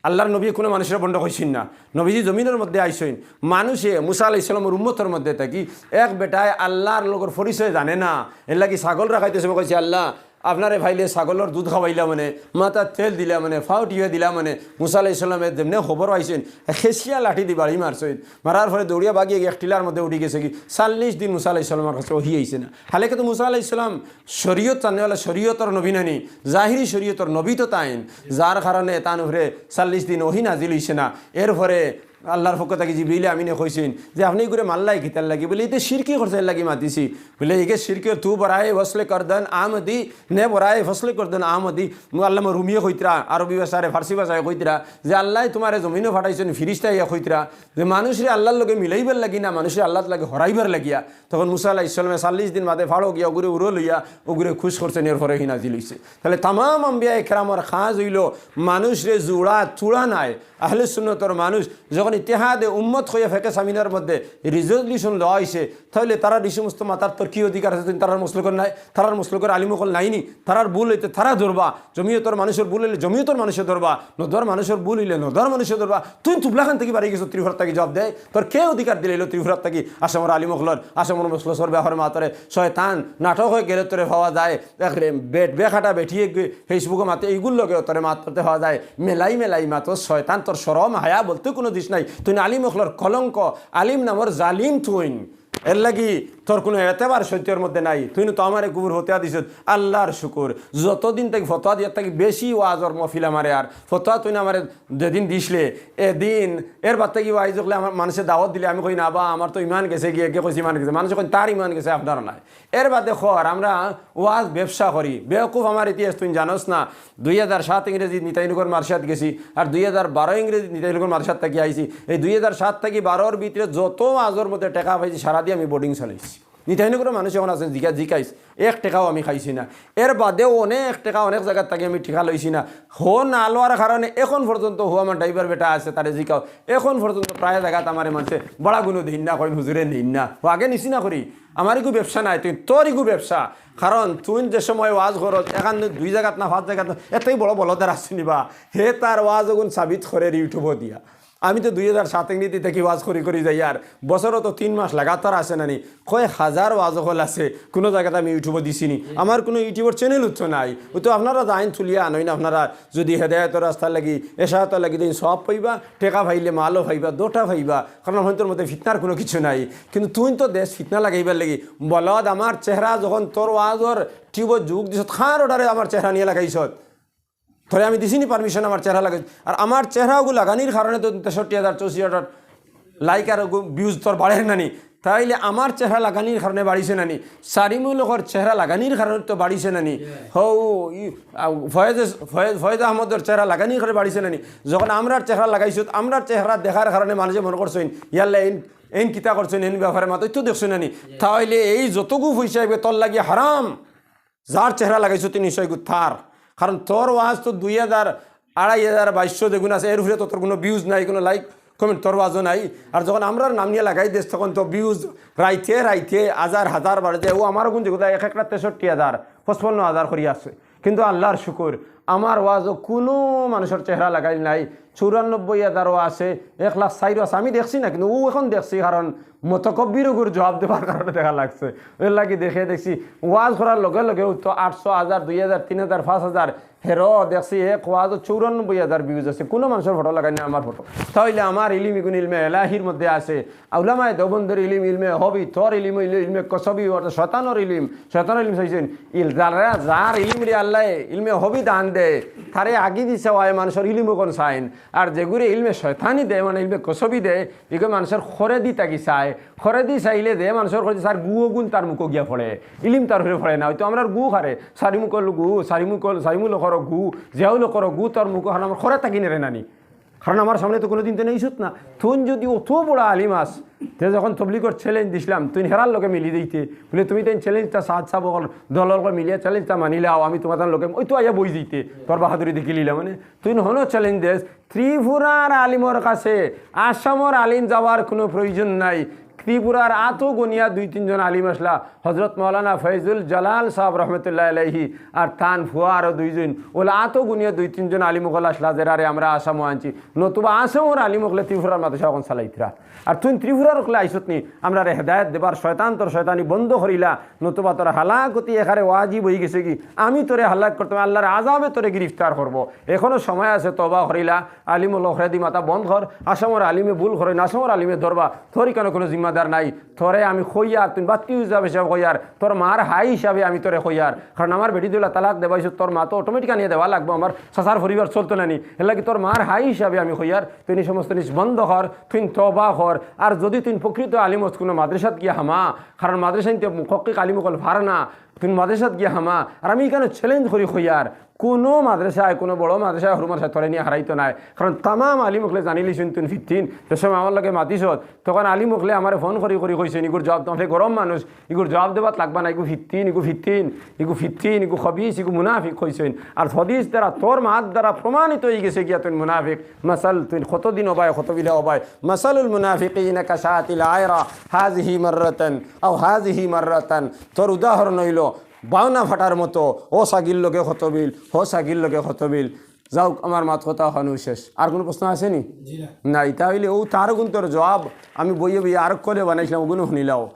আল্লার নবীয়ে কুনু মানুষরে ভন্ড কইছইন না। নবীজি জমিনর মধ্যে আইছইন, মানুষে মুসা আলাইহিস সালামর উম্মতর মধ্যে থাকি এক বেটায় আল্লার লগর পরিচয় জানে না, এর লাগি ছাগল রাখাইতে সময় কইছে, "আল্লা, আপনারে পাইলে ছাগলর দুধ খাওয়াইলাম অনে, মাথাত তেল দিলাম অনে, ফাও টিপা দিলাম অনে।" মুসা আলাইহিস সালামে যেমনে খবর পাইছইন, খেছিয়া লাঠি দি বাড়ি মারছইন। মারার পরে দৌড়িয়া ভাগিয়া গিয়া এক টিলার মধ্যে উঠি গেছে গি। চল্লিশ দিন মুসা আলাইহিস সালামর কাছে ওহি আইছে না। হালাকে তো মুসা আলাইহিস সালাম শরীয়ত জাননেওয়ালা, শরীয়তর নবী নানি, জাহিরি শরীয়তর নবী তো তাইন, যার কারণে তান উপরে চল্লিশ দিন ওহি নাজিল অইছে না। এরপরে আল্লার পক্ষ থাকি জিবরিল আমিনে কইছইন যে, "আপনে ইগুরে মারলাই কিতার লাগি?" বলে, "ইতে শিরকি করছে, এর লাগি মাতিছি।" বলে, "ইগে শিরকি, তু বরায়ে ওয়াসলে করদন আমদি, নে বরায়ে ফসলে করদন আমদি।" আল্লামা রুমিয়ে কইতরা, আরবি ভাষারে ফার্সি ভাষায় কইতরা যে, "আল্লায় তুমারে জমিনো ফাটাইছইন", ফিরিস্তা ইয়া কইতরা যে, "মানুষরে আল্লার লগে মিলাইবার লাগি না, মানুষরে আল্লার লগে হরাইবার লাগিয়া।" তখন মুসা আলাইহিস সালামে চল্লিশ দিন বাদে ফাড়ো গিয়া অগুরে উরো লইয়া অগুরে খুশ করছইন, এরপরে ওহি নাজিল অইছে। তাইলে তামাম আম্বিয়া একরামর কাজ অইলো মানুষরে জুড়া তুড়া নায়। আহলে সুন্নতর মানুষ যখন ইত্তেহাদে উম্মত কইয়া ফেকে সামিনার মধ্যে রেজলিউশন লওয়া অইছে, তাইলে তারার ই সমস্ত মাতার তোর কি অধিকার আছে? তুইন তারার মসলকর নাই, তারার মসলকর আলিম অকল নাইনি? তারার ভুল অইতে তারা ধরবা, জমিয়তর মানুষর ভুল অইলে জমিয়তর মানুষে ধরবা, নদওয়ার মানুষর ভুল অইলে নদওয়ার মানুষে ধরবা। তুইন তুবলাখান থাকি বারই গেছস, ত্রিপুরার থাকি জবাব দে। তোর কে অধিকার দিলাইলো ত্রিপুরার থাকি আসামর আলিম অকলর, আসামর মসলকর ব্যাপারে মাতরে? শয়তান, নাটক অইয়া গেলে তোরে পাওয়া যায়। এক রে-, বেট-, বেখাটা বেটিয়ে গে-, Facebook-ও মাতে, ইগুর লগে তোরে মাততে পাওয়া যায়। মেলাই মেলাই মাতস শয়তান, তোর শরম হায়া বলতে কুনু জিনিস নাই। তুইন আলিম অকলর কলঙ্ক, আলিম নামর জালিম তুইন। এর লাগি তোর কুনু এতেবার সত্যর মধ্যে নাই। তুইন তো আমারে কুফুর ফতোয়া দিছস, আল্লার শুকুর। যতদিন থাকি ফতোয়া দিয়ার থাকি বেশি ওয়াজর মহফিল আমারে আর ফতোয়া তুইন আমারে যেদিন দিছলে, এদিন, এর বাদ থাকি ওয়াইজ অকলে আমার মানষে দাওয়াত দিলে আমি কই, "না বা, আমার তো ইমান গেছে গিয়া।" কে কইছে ইমান গেছে? মানষে কইন, "তার ইমান গেছে, আপনার নাই।" এর বাদে খর, আমরা ওয়াজ ব্যবসা করি। বেওকুফ, আমার ইতিহাস তুইন জানস না। দুই হাজার সাত ইংরেজিত নিতাইনগর মার্শাত গেছি, আর দুই হাজার বারো ইংরেজিত নিতাইনগর মার্শাত থাকি আইছি। এই দুই হাজার সাত থাকি বারোর ভিতরে যত ওয়াজর মধ্যে টেকা পাইছি, সারা দি আমি বোর্ডিং চালাইছি। নিতাইনগরর মানুষ অখন আছইন, জিকা-, জিকাইস, এক টেকাও আমি খাইছি না। এর বাদেও অনেক টেকা অনেক জাগার থাকি আমি টেকা লইছি না। হো না লওয়ার কারণে এখন পর্যন্ত হো আমার ড্রাইভার বেটা আছে, তারে জিকাও, এখন পর্যন্ত প্রায় জাগাত আমারে মানষে বড়া গুনো দেইন না, কইন, "হুজুরে নেইন না।" হো আগে নিছি না করি, আমার ইগু ব্যবসা নাই, তুই তোর ইগু ব্যবসা। কারণ তুই যে সময় ওয়াজ করস, এখান দুই জাগাত না, পাঁচ জাগাত না, এতই বড় বলদ আর আছে নি বা? হে তার ওয়াজ অগুন সাবিত করের YouTube-ও দিয়া। আমি তো দুই হাজার সাত ইংরেজি থাকি ওয়াজ করি করি যাইয়ার, বছরও তো তিন মাস লাগাতার আছে না নি, কয়েক হাজার ওয়াজ অকল আছে, কুনু জাগাত আমি YouTube-ও দিছি নি। আমার কুনু YouTube-র channel-ও তো নাই। অউ তো আপনারা যাইন তুলিয়া আনইন, আপনারা যুদি হেদায়েতর রাস্তার লাগি, এশায়াতর লাগি দেইন, সওয়াব পাইবা, টেকা পাইলে মালও পাইবা, দুটা পাইবা, কারণ অন্তর মধ্যে ফিতনার কুনু কিছু নাই। কিন্তু তুইন তো দেশ ফিতনা লাগাইবার লাগি, বলদ, আমার চেহারা যখন তোর ওয়াজর YouTube-ও যোগ দিছত, কার order-এ আমার চেহারা নিয়া লাগাইছত? তোরে আমি দিছি নি permission আমার চেহারা লাগাইছ? আর আমার চেহারা অগু লাগানির কারণে তো তেষট্টি হাজার, চৌষট্টি হাজার like আর অগু views তোর বাড়ের না নি? তাইলে আমার চেহারা লাগানির কারণে বাড়িছে না নি? সারিমুল হকর চেহারা লাগানির কারণে তো বাড়িছে না নি? হউ, ই, আ, ফয়েজ, ফয়েজ, ফয়েজ আহমদর চেহারা লাগানির কারণে বাড়িছে না নি? যখন আমরার চেহারা লাগাইছত, আমরার চেহারা দেখার কারণে মানষে মনো করছইন, ইয়াল্লা এইন, এইন কিতা করছইন, এইন ব্যাপারে মাতইন তো দেখছইন না নি? তাইলে এই যতগু পয়সা আইবে তোর লাগি হারাম। যার চেহারা লাগাইছো তুই নিশ্চয় গু-, তার। কারণ তোর ওয়াজ তো দুই হাজার, আড়াই হাজার, বাইশশো যেগুন আছে, এর উপরে তো তোর কোনো ভিউজ নাই, কোনো লাইক কমেন্ট তোর ওয়াজও নাই। আর যখন আমরার নাম নিয়া লাগাই দেস, তখন তো ভিউজ রাইতে রাইতে হাজার হাজার বাড়ে যায়। ও আমার গুণ যেগুলা এক একটা তেষট্টি হাজার, পঁচপান্ন হাজার করি আছে। কিন্তু আল্লাহর শুকুর, আমার ওয়াজও কোনো মানুষর চেহারা লাগাইল নাই। চৌরানব্বই হাজারও আছে, এক লাখ চাইরও আছে। আমি দেখছি না, কিন্তু ও এখন দেখছি, কারণ মতকব্বির ওগুর জবাব দেবার কারণে দেখা লাগছে। এর লাগি দেখে দেখছি, ওয়াজ করার লগে লগে তো আটশো, হাজার, দুই হাজার, তিন হাজার, পাঁচ হাজার, হেরো দেখছি এক ওয়াজও চৌরানব্বই হাজার ভিউজ আছে, কোনো মানুষর ফটো লাগাই না আমার ফটো। তাইলে আমার ইলিম ইগুন ইলমে এলাহির মধ্যে আছে। উলামায়ে দেওবন্দর ইলিম ইলমে হবি, তোর ইলিম ইল-, ইলমে কসবি, অর্থাৎ শয়তানর ইলিম, শয়তানর ইলিম চাইছেন। ইল-, যারা, যার ইলিম রে আল্লাহ ইলমে হবি দান দে, তারে আগি দিছে ওয়ায় মানুষর ইলিম ওখান চাইন। আর যেগুরে ইলমে শয়তানি দে, মানে ইলমে কসবি দে, ইগো মানুষর খরে দি তাকি চায়। খরে দি চাইলে দে, মানুষর খরে দি চার গুও গুণ তার মুখো গিয়া পড়ে। ইলিম তার উপরে পড়ে না। হয়তো আমরার গু খারে, সারি মুখল গু, সারি মুখল, সারি মুখল করো গু, জিয়াউল করো গু, তোর মুখো হারাম খরে তাকি নেরে নানি। কারণ আমার সামনে তো কোনোদিন তো নেই সুত না। তুই যদি অত বড় আলিম আস, তে যখন তবলিগর চ্যালেঞ্জ দিছিলাম, তুই হেরার লগে মিলি দিতে, বলে, "তুমি তাই চ্যালেঞ্জটা সাত সাব অকল, দল অকল মিলিয়া চ্যালেঞ্জটা মানিলাও, আমি তোমার লগে", ওই তো আইয়া বই দিতে, তোর বাহাদুরি দেখিলিলা, মানে, তুই হনো চ্যালেঞ্জ দেস, ত্রিপুরার আলিমর কাছে আসামর আলিম যাওয়ার কোনো প্রয়োজন নাই। ত্রিপুরার আতো গনিয়া দুই তিনজন আলিম আসলা, হজরত মৌলানা ফয়জুল জালাল সাহেব রহমতুল্লাহ আলাইহি, আর তান ফুয়া আরো দুইজন, ওলা আতো গনিয়া দুই তিনজন আলিম অকল আসলা, যেরারে আমরা আসামও আনছি। নতুবা আসামর আলিম অকলে ত্রিপুরার মাদ্রাসা অখন চালাইতরা। আর তুই ত্রিপুরার অকলে আইসত নি, আমরারে হেদায়েত দেবার, শয়তান তোর শয়তানি বন্ধ করিলা, নতুবা তোর হালাকতি এখানে ওয়াজিব হয়ে গেছে কি, আমি তোরে হালাক করতাম, আল্লাহর আজাবে তোরে গ্রেফতার করবো। এখনো সময় আছে, তওবা করিলা, আলিম অকলরে দি মাথা বন্ধ কর, আসামর আলিমে ভুল করে না, আসামর আলিমে ধরবা, তোর ইখানো কোনো জিম্মাদার নাই। তোরে আমি কইয়ার, তুই বাত্তি হিসাবে হিসাবে কইয়ার, তোর মার হাই হিসাবে আমি তোরে কইয়ার। কারণ আমার বেটি দুলা তালাক দেবাইছো, তোর মা তো অটোমেটিক আনিয়ে দেওয়া লাগবো, আমার চাচার পরিবার চলতো না নি। এর লাগি তোর মার হাই হিসাবে আমি কইয়ার, তুই এই সমস্ত জিনিস বন্ধ কর, তুই তওবা কর। আর যদি তুই প্রকৃত আলিম হস, কোনো মাদ্রাসাত গিয়া হামা, কারণ মাদ্রাসা নিতে মুহক্কিক আলিম অকল পারে না, তুই মাদ্রাসাত গিয়া হামা। আর আমি ইখানো চ্যালেঞ্জ করি কইয়ার, কোনো মাদ্রাসায়, কোনো বড় মাদ্রাসায়, হুরু মাদ্রাসায় তোরে নিয়া হারাইতো নায়। কারণ তামাম আলিম অকলে জানিলিছইন তুই ফিত্তিন। যে সময় আমার লগে মাতিছত, তখন আলিম অকলে আমারে ফোন করি করি কইছইন, "ইগুর জবাব তো, আপনি গরম মানুষ, ইগুর জবাব দেবাত লাগবা না, ইগু ফিত্তিন, ইগু ফিত্তিন, ইগু ফিত্তিন, ইগু খবিস, ইগু মুনাফিক" কইছইন। আর হদিস দ্বারা, তোর মাত দ্বারা প্রমাণিত হয়ে গেছে গিয়া তুই মুনাফিক। মাসাল, তুই কতদিন অবায়, কত বিলে অবায়। মাসালুল মুনাফিকিনা কাশাতিল আয়রা, হাযিহি মাররাতান আও হাযিহি মাররাতান। তোর উদাহরণ হইল বাওনা ফাটার মতো, ও ছাগির লগে কত বিল, ও ছাগির লগে কত বিল। যাউক, আমার মাত কথা ওখানো শেষ। আর কোনো প্রশ্ন আছে নি? জি না। নাই, তাইলে ও তার গুণ তোর জবাব আমি বইয়ে বইয়ে আর কলে বানাইছিলাম, ওগুলো শুনিলাও।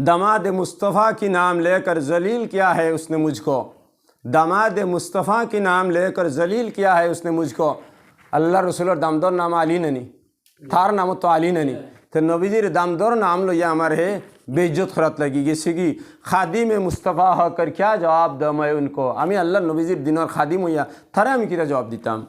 دماد مصطفیٰ کی نام لے کر ذلیل کیا ہے اس نے مجھ کو، دماد مصطفیٰ کی نام لے کر ذلیل کیا ہے اس نے مجھ کو۔ আল্লাহ রসুলর দামদর নাম আলী নানি, তার নাম তো আলী নানি। তো নবীজির দামদর নাম লইয়া আমার হে বেইজ্জত করাত লাগি গেছে কি, খাদিম মুস্তফা হকর কিয়া জবাব দাও মে উনকো, আমি আল্লাহর নবীজির দিনর খাদিম হইয়া তারে আমি কিতা জবাব দিতাম?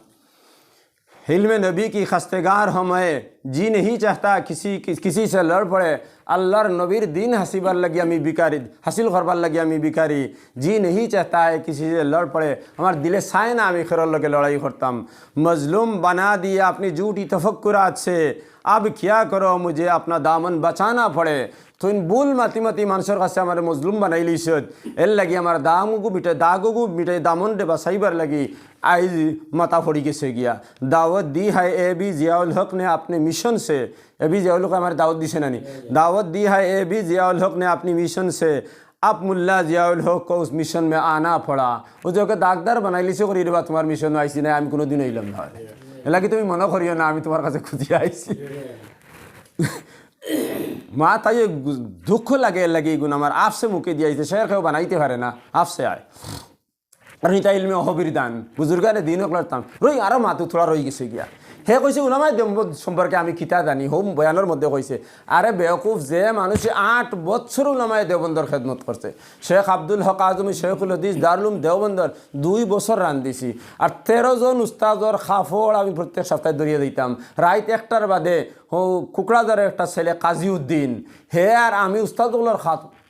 علم نبی کی خستگار ہوں میں، جی نہیں چاہتا کسی، کسی سے لڑ پڑے۔ আল্লাহর নবীর দিন হাসিবার লাগি আমি ভিখারি, হাসিল করবার লাগি আমি ভিখারি। جی نہیں چاہتا ہے کسی سے لڑ پڑے। আমার দিলে চায় না আমি কেউর লগে লড়াই করতাম। مظلوم بنا دیا اپنی جھوٹی تفکرات سے، اب کیا کرو مجھے اپنا دامن بچانا پڑے۔ তুই ভুল মাতি মাতি মানুষর কাছে আমারে মজলুম বানাইলিছত, এর লাগি আমার দামগু মিটে, দাগগু মিটে, দামনরে বাঁচাইবার লাগি আইজ মাথা পড়ি গেছে গিয়া। دعوت دی ہے اے بی ضیاء الحق نے اپنے مشن سے، এ বি জিয়াউল হক আমার দাওয়াত দিছে নানি? দাওয়াত দি হ্যায় এ বি জিয়াউল হক নে আপনি মিশন সে, আপ মুল্লা জিয়াউল হক কো উস মিশন মে আনা পড়া। ও যে ওকে দাগদার বানাইলিছে করি, "রে বা, তোমার মিশন আইছি না, আমি কোনোদিন আইলাম না।" এর লাগি তুমি মনে করিও না আমি তোমার কাছে খুঁজিয়া আইছি। মা তাই দুঃখ লাগে, এর লাগি এগুন আমার আপসে মুখে দিয়া আইছে, শের কেউ বানাইতে পারে না, আপসে আয়। কারণ ইটা ইলমে হবির দান, বুজুর্গানে দিন অকলর দান। রই, আরো মাতু থুড়া রই গেছে গিয়া। হে কইছে, "উলামায়ে দেওবন্দ সম্পর্কে আমি কিতা জানি?" হোম বয়ানর মধ্যে কইছে, "আরে বেওকুফ, যে মানুষে আট বছর উলামায়ে দেওবন্দর খেদমত করছে, শেখ আব্দুল হক আজমি, শেখুল হাদিস, দারুল উলুম দেওবন্দর দুই বছর রান্দিছি, আর তেরো জন উস্তাদর কাপড় আমি প্রত্যেক সপ্তাহে ধরিয়া দিতাম, রাইত একটার বাদে হো, কুকড়াঝারের একটা ছেলে কাজী উদ্দিন, হে আর আমি উস্তাদ অকলর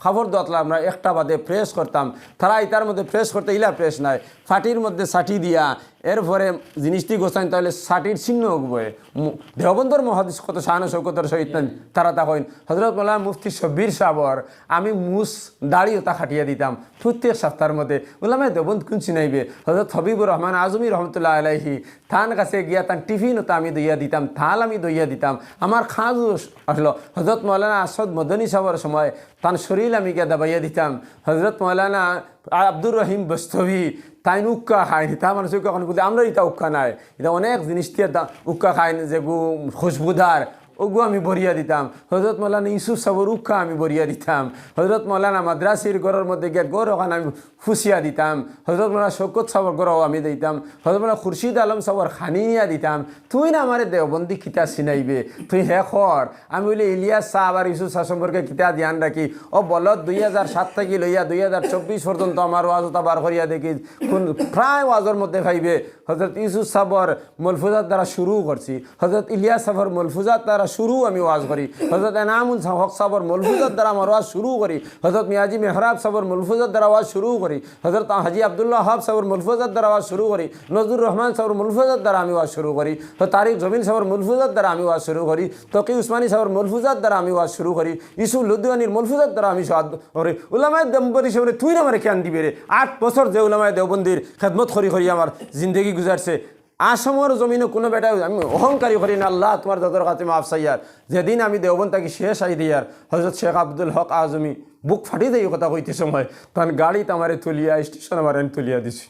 কাপড় ধোয়াতলা আমরা একটা বাদে প্রেস করতাম, তারা ইটার মধ্যে প্রেস করতে ইলা প্রেস নাই, ফাটির মধ্যে ছাটি দিয়া এরপরে জিনিসটি গোছাইন, তাহলে ষাটির চিহ্ন উঠবো। মু-, দেওবন্দর মহাদিস কত শান ও শৌকতর সহিত না তারা তা কইন। হজরত মৌলানা মুফতি শব্বির সাবর আমি মুস দাড়ি ওটা কাটিয়া দিতাম প্রত্যেক সপ্তাহের মধ্যে। উলামায়ে দেওবন্দ কুন চিনাইবে? হজরত হবিবুর রহমান আজমি রহমতুল্লাহ আলাইহি, তান কাছে গিয়া তান টিফিন ওটা আমি দইয়া দিতাম, থাল আমি দইয়া দিতাম। আমার খাজও আসলো। হজরত মৌলানা আসাদ মদনী সাবর সময় তান শরীর আমি গিয়া দাবাইয়া দিতাম। হজরত মৌলানা আব্দুর রহিম বস্তবি, তাইন উক্কা খাইন, তা মানুষ উক্কা খাইন বলতে আমরা ইটা উক্কা নাই, ইটা অনেক জিনিস দিয়া দা-, উক্কা খাইন, যেগু খুশবুদার, ওগু আমি বরিয়া দিতাম। হজরত মৌলানা ইউসুফ সাবর উক্কা আমি বরিয়া দিতাম। হজরত মৌলানা মাদ্রাসির ঘরর মধ্যে গিয়া ঘর ওখান আমি ফুসিয়া দিতাম। হজরত মৌলানা শৌকত সাবর ঘরও আমি দিতাম। হজরত মৌলানা খুরশিদ আলম সাবর খানি নিয়া দিতাম। তুই না আমারে দেওবন্দি কিতা চিনাইবে? তুই হে কর। আমি বলি, ইলিয়াস সাব আর ইউসুফ সাব সম্পর্কে কিতা ধ্যান রাখি? ও বলত, দুই হাজার সাত থাকি লইয়া দুই হাজার চব্বিশ পর্যন্ত আমার ওয়াজ ওটা বার করিয়া দেখি, কোন প্রায় ওয়াজর মধ্যে পাইবে হজরত ইউসুফ সাবর মলফুজাত দ্বারা শুরু করছি, হজরত ইলিয়াস সাবর মলফুজাত দ্বারা শুরু আমি ওয়াজ করি, হজরত এনামুল হক সাবর মলফুজাত দ্বারা আমার ওয়াজ শুরু করি, হজরত মিয়াজি মেহরাব সাবর মলফুজাত দ্বারা ওয়াজ শুরু করি, হজরত হাজি আব্দুল্লাহ ওয়াহাব সাবর মলফুজাত দ্বারা ওয়াজ শুরু করি, নজরুল রহমান সাবর মলফুজাত দ্বারা আমি ওয়াজ শুরু করি, তো তারিক জমিল সাবর মলফুজাত দ্বারা আমি ওয়াজ শুরু করি, তকি উসমানী সাবর মলফুজাত দ্বারা আমি ওয়াজ শুরু করি, ইউসুফ লুধিয়ানির মলফুজাত দ্বারা আমি ওয়াজ করি। উলামায়ে দেওবন্দি সাবরে তুই না আমারে কেন দিবে রে? আট বছর যে উলামায়ে দেওবন্দির খেদমত করি করি আমার জিন্দেগি গুজারছে। আসামর জমিনো কোনো বেটায়, আমি অহংকারী করি না, আল্লাহ তোমার দাদর কাছে মাফ চাইয়ার। যেদিন আমি দেওবন্দ থাকি শেষ আই দিয়ার, হজরত শেখ আব্দুল হক আজমি বুক ফাটি দেই কথা কইতে সময়, তান গাড়িত আমারে তুলিয়া, স্টেশন আমারে তুলিয়া দিছি।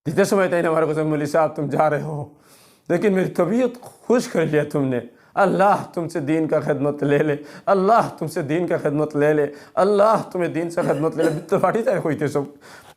দিতে সময় তাইন আমার কাছে, "মৌলী সাব, তুম যা রহে হো, লেকিন মেরি তবিয়ত খুশ কর লিয়া তুমনে। আল্লাহ তুমসে দিন কা খেদমত লে লে, আল্লাহ তুমসে দিন কা খেদমত লে লে, আল্লাহ তুমি দিন সে খেদমত লে লে।" বিত্ত ফাটি যায় কইতে সব।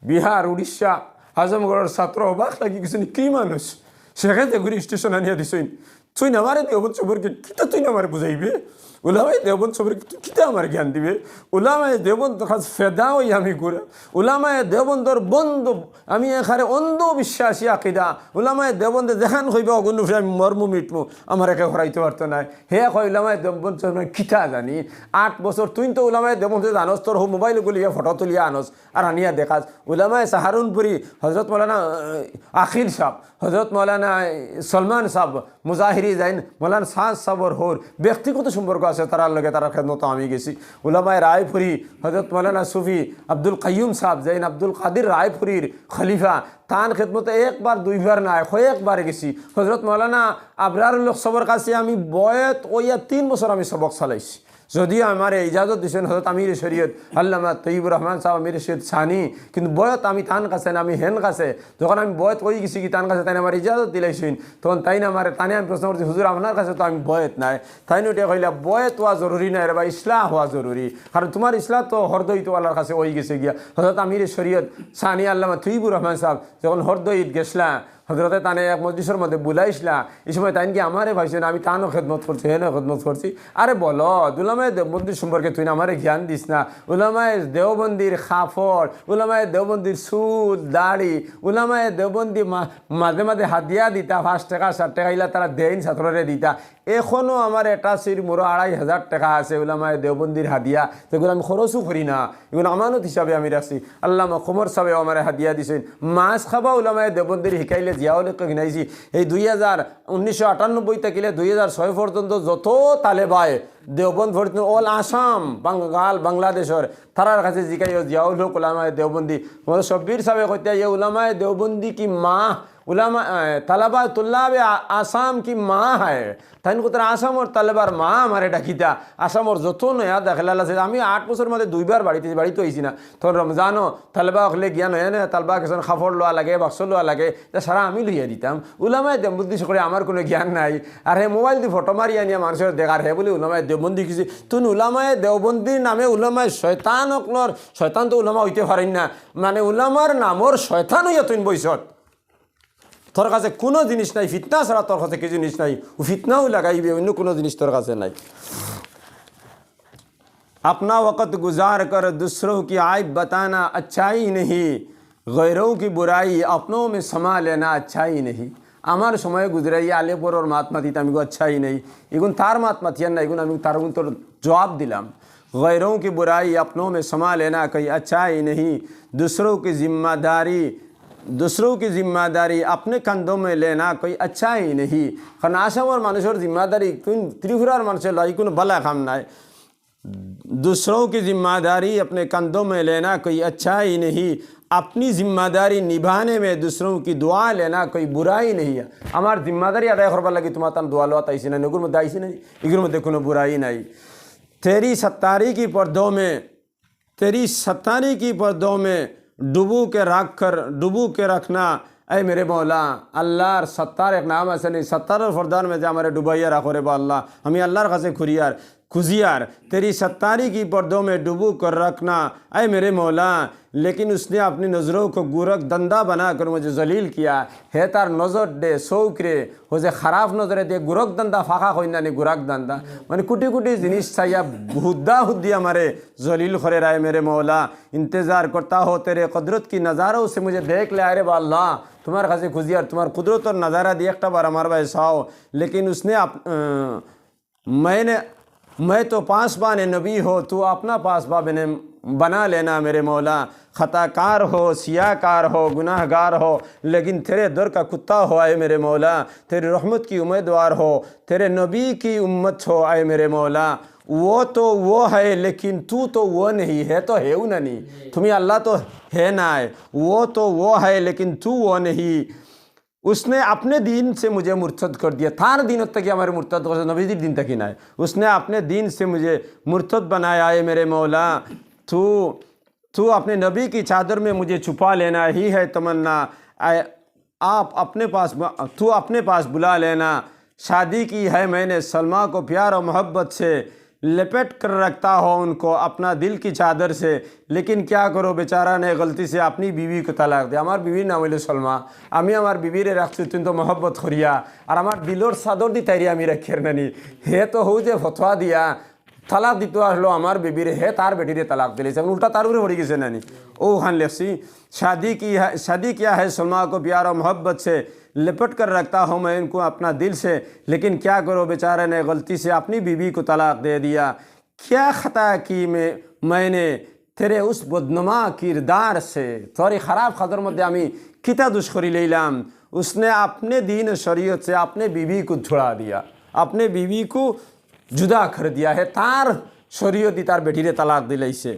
বিহার, উড়িষ্যা, আজমগড়র ছাত্র অবাক লাগি গেছইন, "কি মানুষ?" শেখে যে ঘুরি স্টেশন আনিয়া দিছইন। তুই না আমারে দেওবন্দ সম্পর্কে কিতা তুই না আমারে বুঝাইবে? উলামায়ে দেওবন্দ সম্পর্কে তুই কিতা আমারে জ্ঞান দিবে? উলামায়ে দেওবন্দ খাস ফেদা হই আমি ঘুরে। উলামায়ে দেওবন্দর বন্ধ, আমি এখানে অন্ধ বিশ্বাসী আকিদা। উলামায়ে দেওবন্দে যেখান কইবা অগুন উপরে আমি মরমু মিটমু, আমার একে হরাইতে পারতো না। হে কয় উলামায়ে দেওবন্দ সম্পর্কে কিতা জানি? আট বছর তুই তো উলামায়ে দেওবন্দ জানোস, তোর হো মোবাইল গুলিয়া ফটো তুলিয়া আনোস। আর আনিয়া দেখাস, উলামায়ে সাহারুনপুরি, হজরত মৌলানা, আহ, আকিল সাব, হজরত মৌলানা, আহ, সলমান সাব, মুজাহিরি জাইন, মৌলানা সাদ সাবর হউর ব্যক্তিগত সম্পর্ক আছে, তারার লগে তারার খেদমতো আমি গেছি। উলামায়ে রায়পুরি, হজরত মৌলানা সুফি আব্দুল কাইয়ুম সাব জাইন, আব্দুল কাদির রায়পুরির খলিফা, তান খেদমতো একবার দুইবার নায়, কয়েকবার গেছি। হজরত মৌলানা আবরারুল হক সাবর কাছে আমি বয়েত অইয়া তিন বছর আমি সবক চালাইছি। যদিও আমারে ইজাজত দিছইন হজরত আমিরে শরিয়ত আল্লামা তৈয়বুর রহমান সাব আমিরে শরিয়ত সানি, কিন্তু বয়েত আমি তান কাছে না, আমি হেন কাছে। যখন আমি বয়েত অই গেছি কি তান কাছে, তাইন আমারে ইজাজত দিলাইছইন, তখন তাইন আমারে, তানে আমি প্রশ্ন করছি, "হুজুর, আপনার কাছে তো আমি বয়েত নায়।" তাইন উঠিয়া কইলা, "বয়েত অওয়া জরুরি নায় রে বা, ইসলাহ অওয়া জরুরি। কারণ তোমার ইসলাহ তো হরদইত ওয়ালার কাছে অই গেছে গিয়া।" হজরত আমিরে শরিয়ত সানি আল্লামা তৈয়বুর রহমান সাব যখন হরদইত গেছলা, হজরতে তানে এক মজলিসর মধ্যে বুলাইছলা, ই সময় তাইন কি আমারে পাইছইন, আমি তানও খেদমত করছি, হেনও খেদমত করছি। আরে বলো, উলামায়ে দেওবন্দির সম্পর্কে তুই না আমারে জ্ঞান দিস না। উলামায়ে দেওবন্দির কাপড়, উলামায়ে দেওবন্দির চুল, দাড়ি, উলামায়ে দেওবন্দি মা-, মাঝে মাঝে হাদিয়া দিতা, পাঁচ টেকা, সাত টেকা ইলা তারা দেইন ছাত্ররে দিতা। এখনো আমার এটা সির মুরো আড়াই হাজার টেকা আছে উলামায়ে দেওবন্দির হাদিয়া, যেগুন আমি খরচও করি না, এগুন আমানত হিসাবে আমি রাখছি। আল্লামা কমর সাবেও আমারে হাদিয়া দিছইন। মাছ খাবা উলামায়ে দেওবন্দির হিকাইলে জিয়াউল হক কিনাইছি। এই দুই হাজার, উনিশশো আটানব্বই থাকিলে দুই হাজার ছয় পর্যন্ত যত তালেবায়ে দেওবন্দ পড়িছইন, all আসাম, বাঙ্গাল, বাংলাদেশর, তারার কাছে জিকাইও জিয়াউল হক উলামায়ে দেওবন্দি। মৌলানা শব্বির সাবে কইতা, "ইয়ে উলামায়ে দেওবন্দি কি মা, উলামা, এ, তালাবা তুল্লাবে আ-, আসাম কি মা হায়?" তাইন কইতা, "আসামর তালেবার মা আমারে ডাকিতা।" আসামর যত নয়া দাখিলা আছে, আমি আট বছর মধ্যে দুইবার বাড়িত, বাড়িত আইছি না। তখন রমজানও তালেবা অকলে গিয়া নয়া নয়া তালেবা কিছু কাপড় লওয়া লাগে, বাক্স লওয়া লাগে, তা সারা আমি লইয়া দিতাম। উলামায়ে দেওবন্দি সকলে আমার কোনো জ্ঞান নাই। আর হে মোবাইল দি ফটো মারি আনিয়া মানুষরে দেখার, হে বলে উলামায়ে দেওবন্দি কিছি। তুই উলামায়ে দেওবন্দির নামে উলামায়ে শয়তান অকলর, শয়তান তো উলামা অইতে পারেন না, মানে উলামার নামর শয়তান অইয়া তুই বইছত। তোর কাছে কোনো জিনিস নাই, ফিতনা ছাড়া তোর কাছে কিছু জিনিস নাই। ও ফিতনাও লাগাইবে, অন্য কোনো জিনিস তোর কাছে নাই। اپنا وقت گزار کر دوسروں کی عیب بتانا اچھائی نہیں، غیروں کی برائی اپنوں میں سما لینا اچھائی نہیں۔ আমার সময় গুজরাইয়া আলে পরর মাত মাতিতাম ইগু আচ্ছাই নেই, ইগুন তার মাত মাতিয়ার না, ইগুন আমি তার গুন তোর জবাব দিলাম। غیروں کی برائی اپنوں میں سما لینا کوئی اچھائی نہیں، دوسروں کی ذمہ داری दूसरों की जिम्मेदारी अपने कंधों में लेना कोई अच्छा ही नहीं। কারণ আসামর মানুষর জিম্মাদারি কুন ত্রিপুরার মানুষর লাগি কুনু ভালা কাম নায়। दूसरों की जिम्मेदारी अपने कंधों में लेना कोई अच्छा ही नहीं। अपनी जिम्मेदारी निभाने में दूसरों की दुआ लेना कोई बुराई नहीं है। আমার জিম্মাদারি আদায় করবার লাগি তুমার তান দোয়া লওয়াত আইছে না, ইগুর মধ্যে আইছে না, ইগুর মধ্যে কুনু বুরাই নাই। तेरी सत्तारी की पदों में, तेरी सत्तारी की पदों में डुबो के रख कर, डुबो के रखना। এ মেরে মওলা, আল্লাহর সত্তার এক নাম আছে নি, সত্তারর পর্দার মাঝে আমারে ডুবাইয়া রাখো রে বা আল্লাহ। আমি আল্লাহর কাছে খুঁজিয়ার, খুঁজিয়ার, तेरी सत्तारी की पदों में डुबो कर रखना। এ মেরে মওলা, लेकिन उसने अपनी नजरों को गुरक धंधा बनाकर मुझे जलील किया। হে তার নজর দে, চউখরে, ও যে খারাপ নজরে দে, গুরক ধান্দা ফাঁকা কইন না নি, গুরক ধান্দা। মানে কুটি কুটি জিনিস চাইয়া হুদ্দা হুদ্দি আমারে জলিল করের। আয় মেরে মওলা, इंतजार करता हूँ तेरे कुदरत की नज़ारों से मुझे देख ले। আয় রে বা আল্লাহ, তুমার কাছে খুঁজিয়ার, তুমার কুদরতর নাজারা দি একটা বার আমার বায় চাও। लेकिन उसने अप-, अ, मैंने, मैं तो पासबान नबी हो, तू अपना पासबा बने, बना लेना मेरे मौला। खताकार हो, सियाकार हो, गुनाहगार हो, लेकिन तेरे दर का कुत्ता हो, आए मेरे मौला। तेरी रहमत की उम्मीदवार हो, तेरे नबी की उम्मत हो, आए मेरे मौला। वो तो वो है, लेकिन तू तो वो नहीं है, तो हेउ ना नी। তুমি আল্লাহ তো হে নাই, वो तो वो है, लेकिन तू वो नहीं। उसने अपने दीन से मुझे मुर्तद कर दिया। তার দিন থাকি আমারে মুরতাদ করছে, নবীজির দিন থাকি নায়। उसने अपने दीन से मुझे मुर्तद बनाया, आए मेरे मौला। तू, तू अपने नबी की चादर में मुझे छुपा लेना ही है तमन्ना। आए, आप अपने पास, तू अपने पास बुला लेना। शादी की है मैंने सलमा को प्यार और मोहब्बत से, लिपट कर रखता हो उनको अपना दिल की चादर से। लेकिन क्या करो, बेचारा ने गलती से अपनी बीवी को तलाक दिया। আমার বিবির নাম অইলো সলমা। আমি আমার বিবিরে রাখছি অত্যন্ত মহব্বত করিয়া, আর আমার দিলর চাদর দি তাইরে আমি রাখিয়ার না নি। হে তো হউ যে ফতোয়া দিয়া তালাক দিতো আসলো আমার বিবিরে, হে তার বেটিরে তালাক দিলাইছে, উল্টা তার উপরে পড়ি গেছে না নি। অউ খান লেখছি, शादी की है, शादी किया है सलमा को प्यार और मोहब्बत से, लिपट कर रखता हूँ मैं इनको अपना दिल से, लेकिन क्या करो बेचारे ने गलती से अपनी बीवी को तलाक दे दिया। क्या खता की मैं, मैंने तेरे उस बदनुमा किरदार से, তোর ই খারাপ কাজর মধ্যে আমি কিতা দুষ করি লইলাম। उसने अपने दीन शरीयत से अपने बीवी को छुड़ा दिया, अपने बीवी को जुदा कर दिया। হে তার শরীয়ত দি তার বেটিরে তালাক দিলাইছে,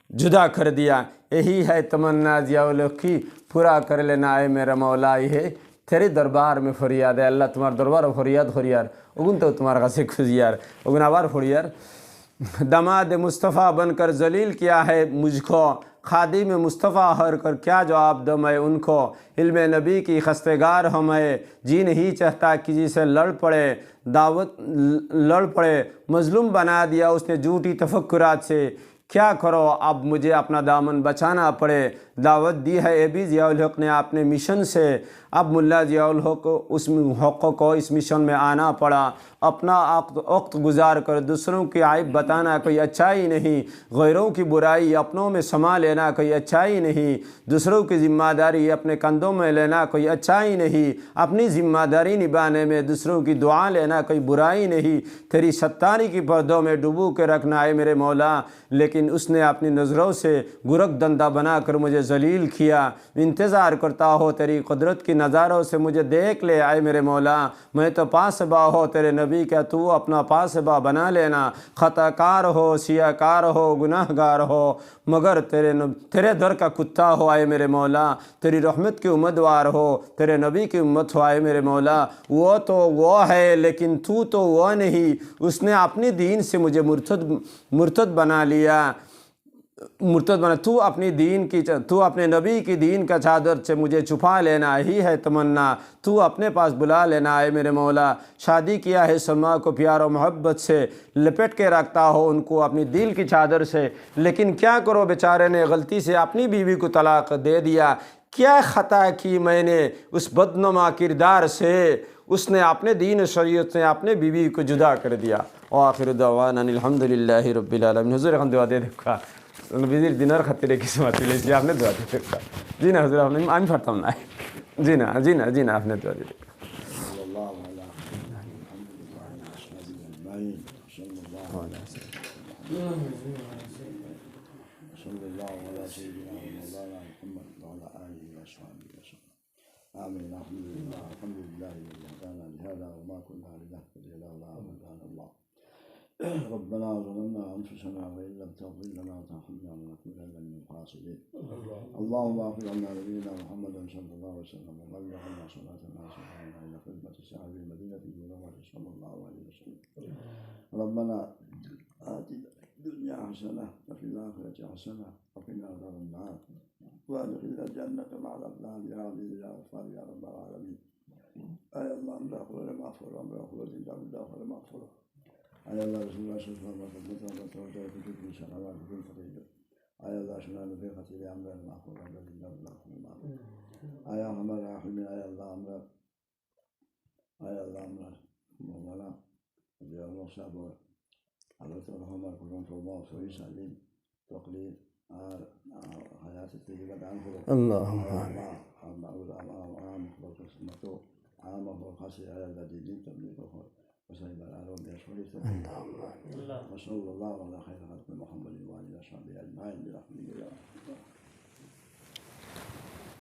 जुदा कर दिया। यही है तमन्ना जियाउল হক की, पूरा कर लेना आए मेरे मौला। ইহে তেরি দরবার মে ফরিয়াদ, আল্লাহ তুমার দরবারো ফরিয়াদ করিয়ার, অগুন তো তুমার কাছে খুঁজিয়ার, অগুন আবার ফরিয়ার। दामाद मुस्तफ़ा बनकर जलील किया है मुझको, खादिम मुस्तफ़ा होकर क्या जवाब दूँ मैं उनको। इल्म नबी की खस्तेगार हूँ मैं, जी नहीं चाहता किसी से लड़ पड़े, दावत, लड़ पड़े, मजलूम बना दिया उसने झूठी तफक्कुरात से। क्या करो अब मुझे अपना दामन बचाना पड़े। दावत दी है ए बी जियाउल हक ने अपने मिशन से, अब मुल्ला जियाउल हक उस, हक को इस मिशन में आना पड़ा। अपना वक्त, वक्त गुजार कर दूसरों की आइब बताना कोई अच्छाई नहीं। गैरों की बुराई अपनों में समा लेना कोई अच्छाई नहीं। दूसरों की जिम्मेदारी अपने कंधों में लेना कोई अच्छाई नहीं। अपनी जिम्मेदारी निभाने में दूसरों की दुआ लेना कोई बुराई नहीं। तेरी सत्तारी की पर्दों में डुबो के रखना है मेरे मौला। लेकिन उसने अपनी नज़रों से गुरक धंधा बनाकर मुझे जलील किया। इंतज़ार करता हो तेरी कुदरत की नज़ारों से मुझे देख ले, आए मेरे मौला। मैं तो पासबा हो तेरे नबी का, तू अपना पासबा बना लेना। खताकार हो, सियाकार हो, गुनाहगार हो, मगर तेरे न-, तेरे दर का कुत्ता हो, आए मेरे मौला। तेरी रहमत की उम्मीदवार हो, तेरे नबी की उम्मत हो, आए मेरे मौला। वो तो वो है, लेकिन तू तो वो नहीं। उसने अपने दीन से मुझे मुर्तद, मुर्तद बना लिया। मुर्तद बना, तू अपनी दीन की च-, तू अपने नबी की दीन का चादर से मुझे छुपा लेना ही है तमन्ना। तू अपने पास बुला लेना, आए मेरे मौला। शादी किया है सलमा को प्यार और मोहब्बत से, लिपट के रखता हो उनको अपनी दिल की चादर से। लेकिन क्या करो, बेचारे ने गलती से अपनी बीवी को तलाक दे दिया। क्या खता की मैंने उस बदनुमा किरदार से, उसने अपने दीन शरीयत से अपने बीवी को जुदा कर दिया। ও আখিরু দাওয়ানা আনিল হামদুলিল্লাহি রাব্বিল আলামিন। হুজুর, এখন দোয়া দিয়া দেউক্কা। নবীজির দিনর খাতিরে কিছু মাতি লইছি, আপনে দোয়া দিয়া দেউক্কা। জি না হুজুর, আপনে, আমি পারতাম না। জি না, জি না, জি না, আপনে দোয়া দিয়া দেউক্কা। صلى الله على سيدنا ومولانا محمد وعلى آله وصحبه وسلم. آمين. الحمد لله، الحمد لله الذي هدانا لهذا وما كنا لنهتدي لولا أن هدانا الله. ربنا ظلمنا أنفسنا وإن لم تغفر لنا وترحمنا لنكونن من الخاسرين. اللهم اغفر لنا نبينا محمد صلى الله عليه وسلم وبلغنا صلاة الناس إلى خدمة صاحب المدينة المنورة صلى الله عليه وسلم. ربنا آتنا في الدنيا حسنة وفي الآخرة حسنة وقنا عذاب النار وأدخلنا الجنة مع الأبرار يا عزيز يا غفار يا رب العالمين. আয় আল্লাহ, আমরা হকলরে মাফ করো, আমরা হকলর জিন্দা মুর্দা হকলরে মাফ করো। আয় আল্লাহ, রাসূলুল্লাহ সাল্লাল্লাহু আলাইহি ওয়াসাল্লাম, আমরা তোমার তরফ থেকে কিছু জিনিস আমার হুকুম করে দিও। আয় আল্লাহ, সোনা নবীর খাতিরে আমরা মাফ করো, আমরা জিন্দা মুর্দা হকলরে মাফ করো। আয় আরহামার রাহিমিন, আয় আল্লাহ, আমরা, আয় আল্লাহ, আমরা মৌলানা জিয়াউল হক সাহেব আল্লাহ তাআলা আমার প্রথম তওবা, সহি সালিম, তকলিফ আর, আহ, হায়াতে তৈয়বা দান করো। আল্লাহুম্মা আমিন। আল্লাহ, আল্লাহ, আল্লাহ, আম, আম, আম, আম, আম, আম, আম, আম, আম, আম, আম, আম, আল্লাহ, আল্লাহ। وصلى الله على خير خلق محمد وعلى آله وصحبه أجمعين برحمتك يا أرحم الراحمين.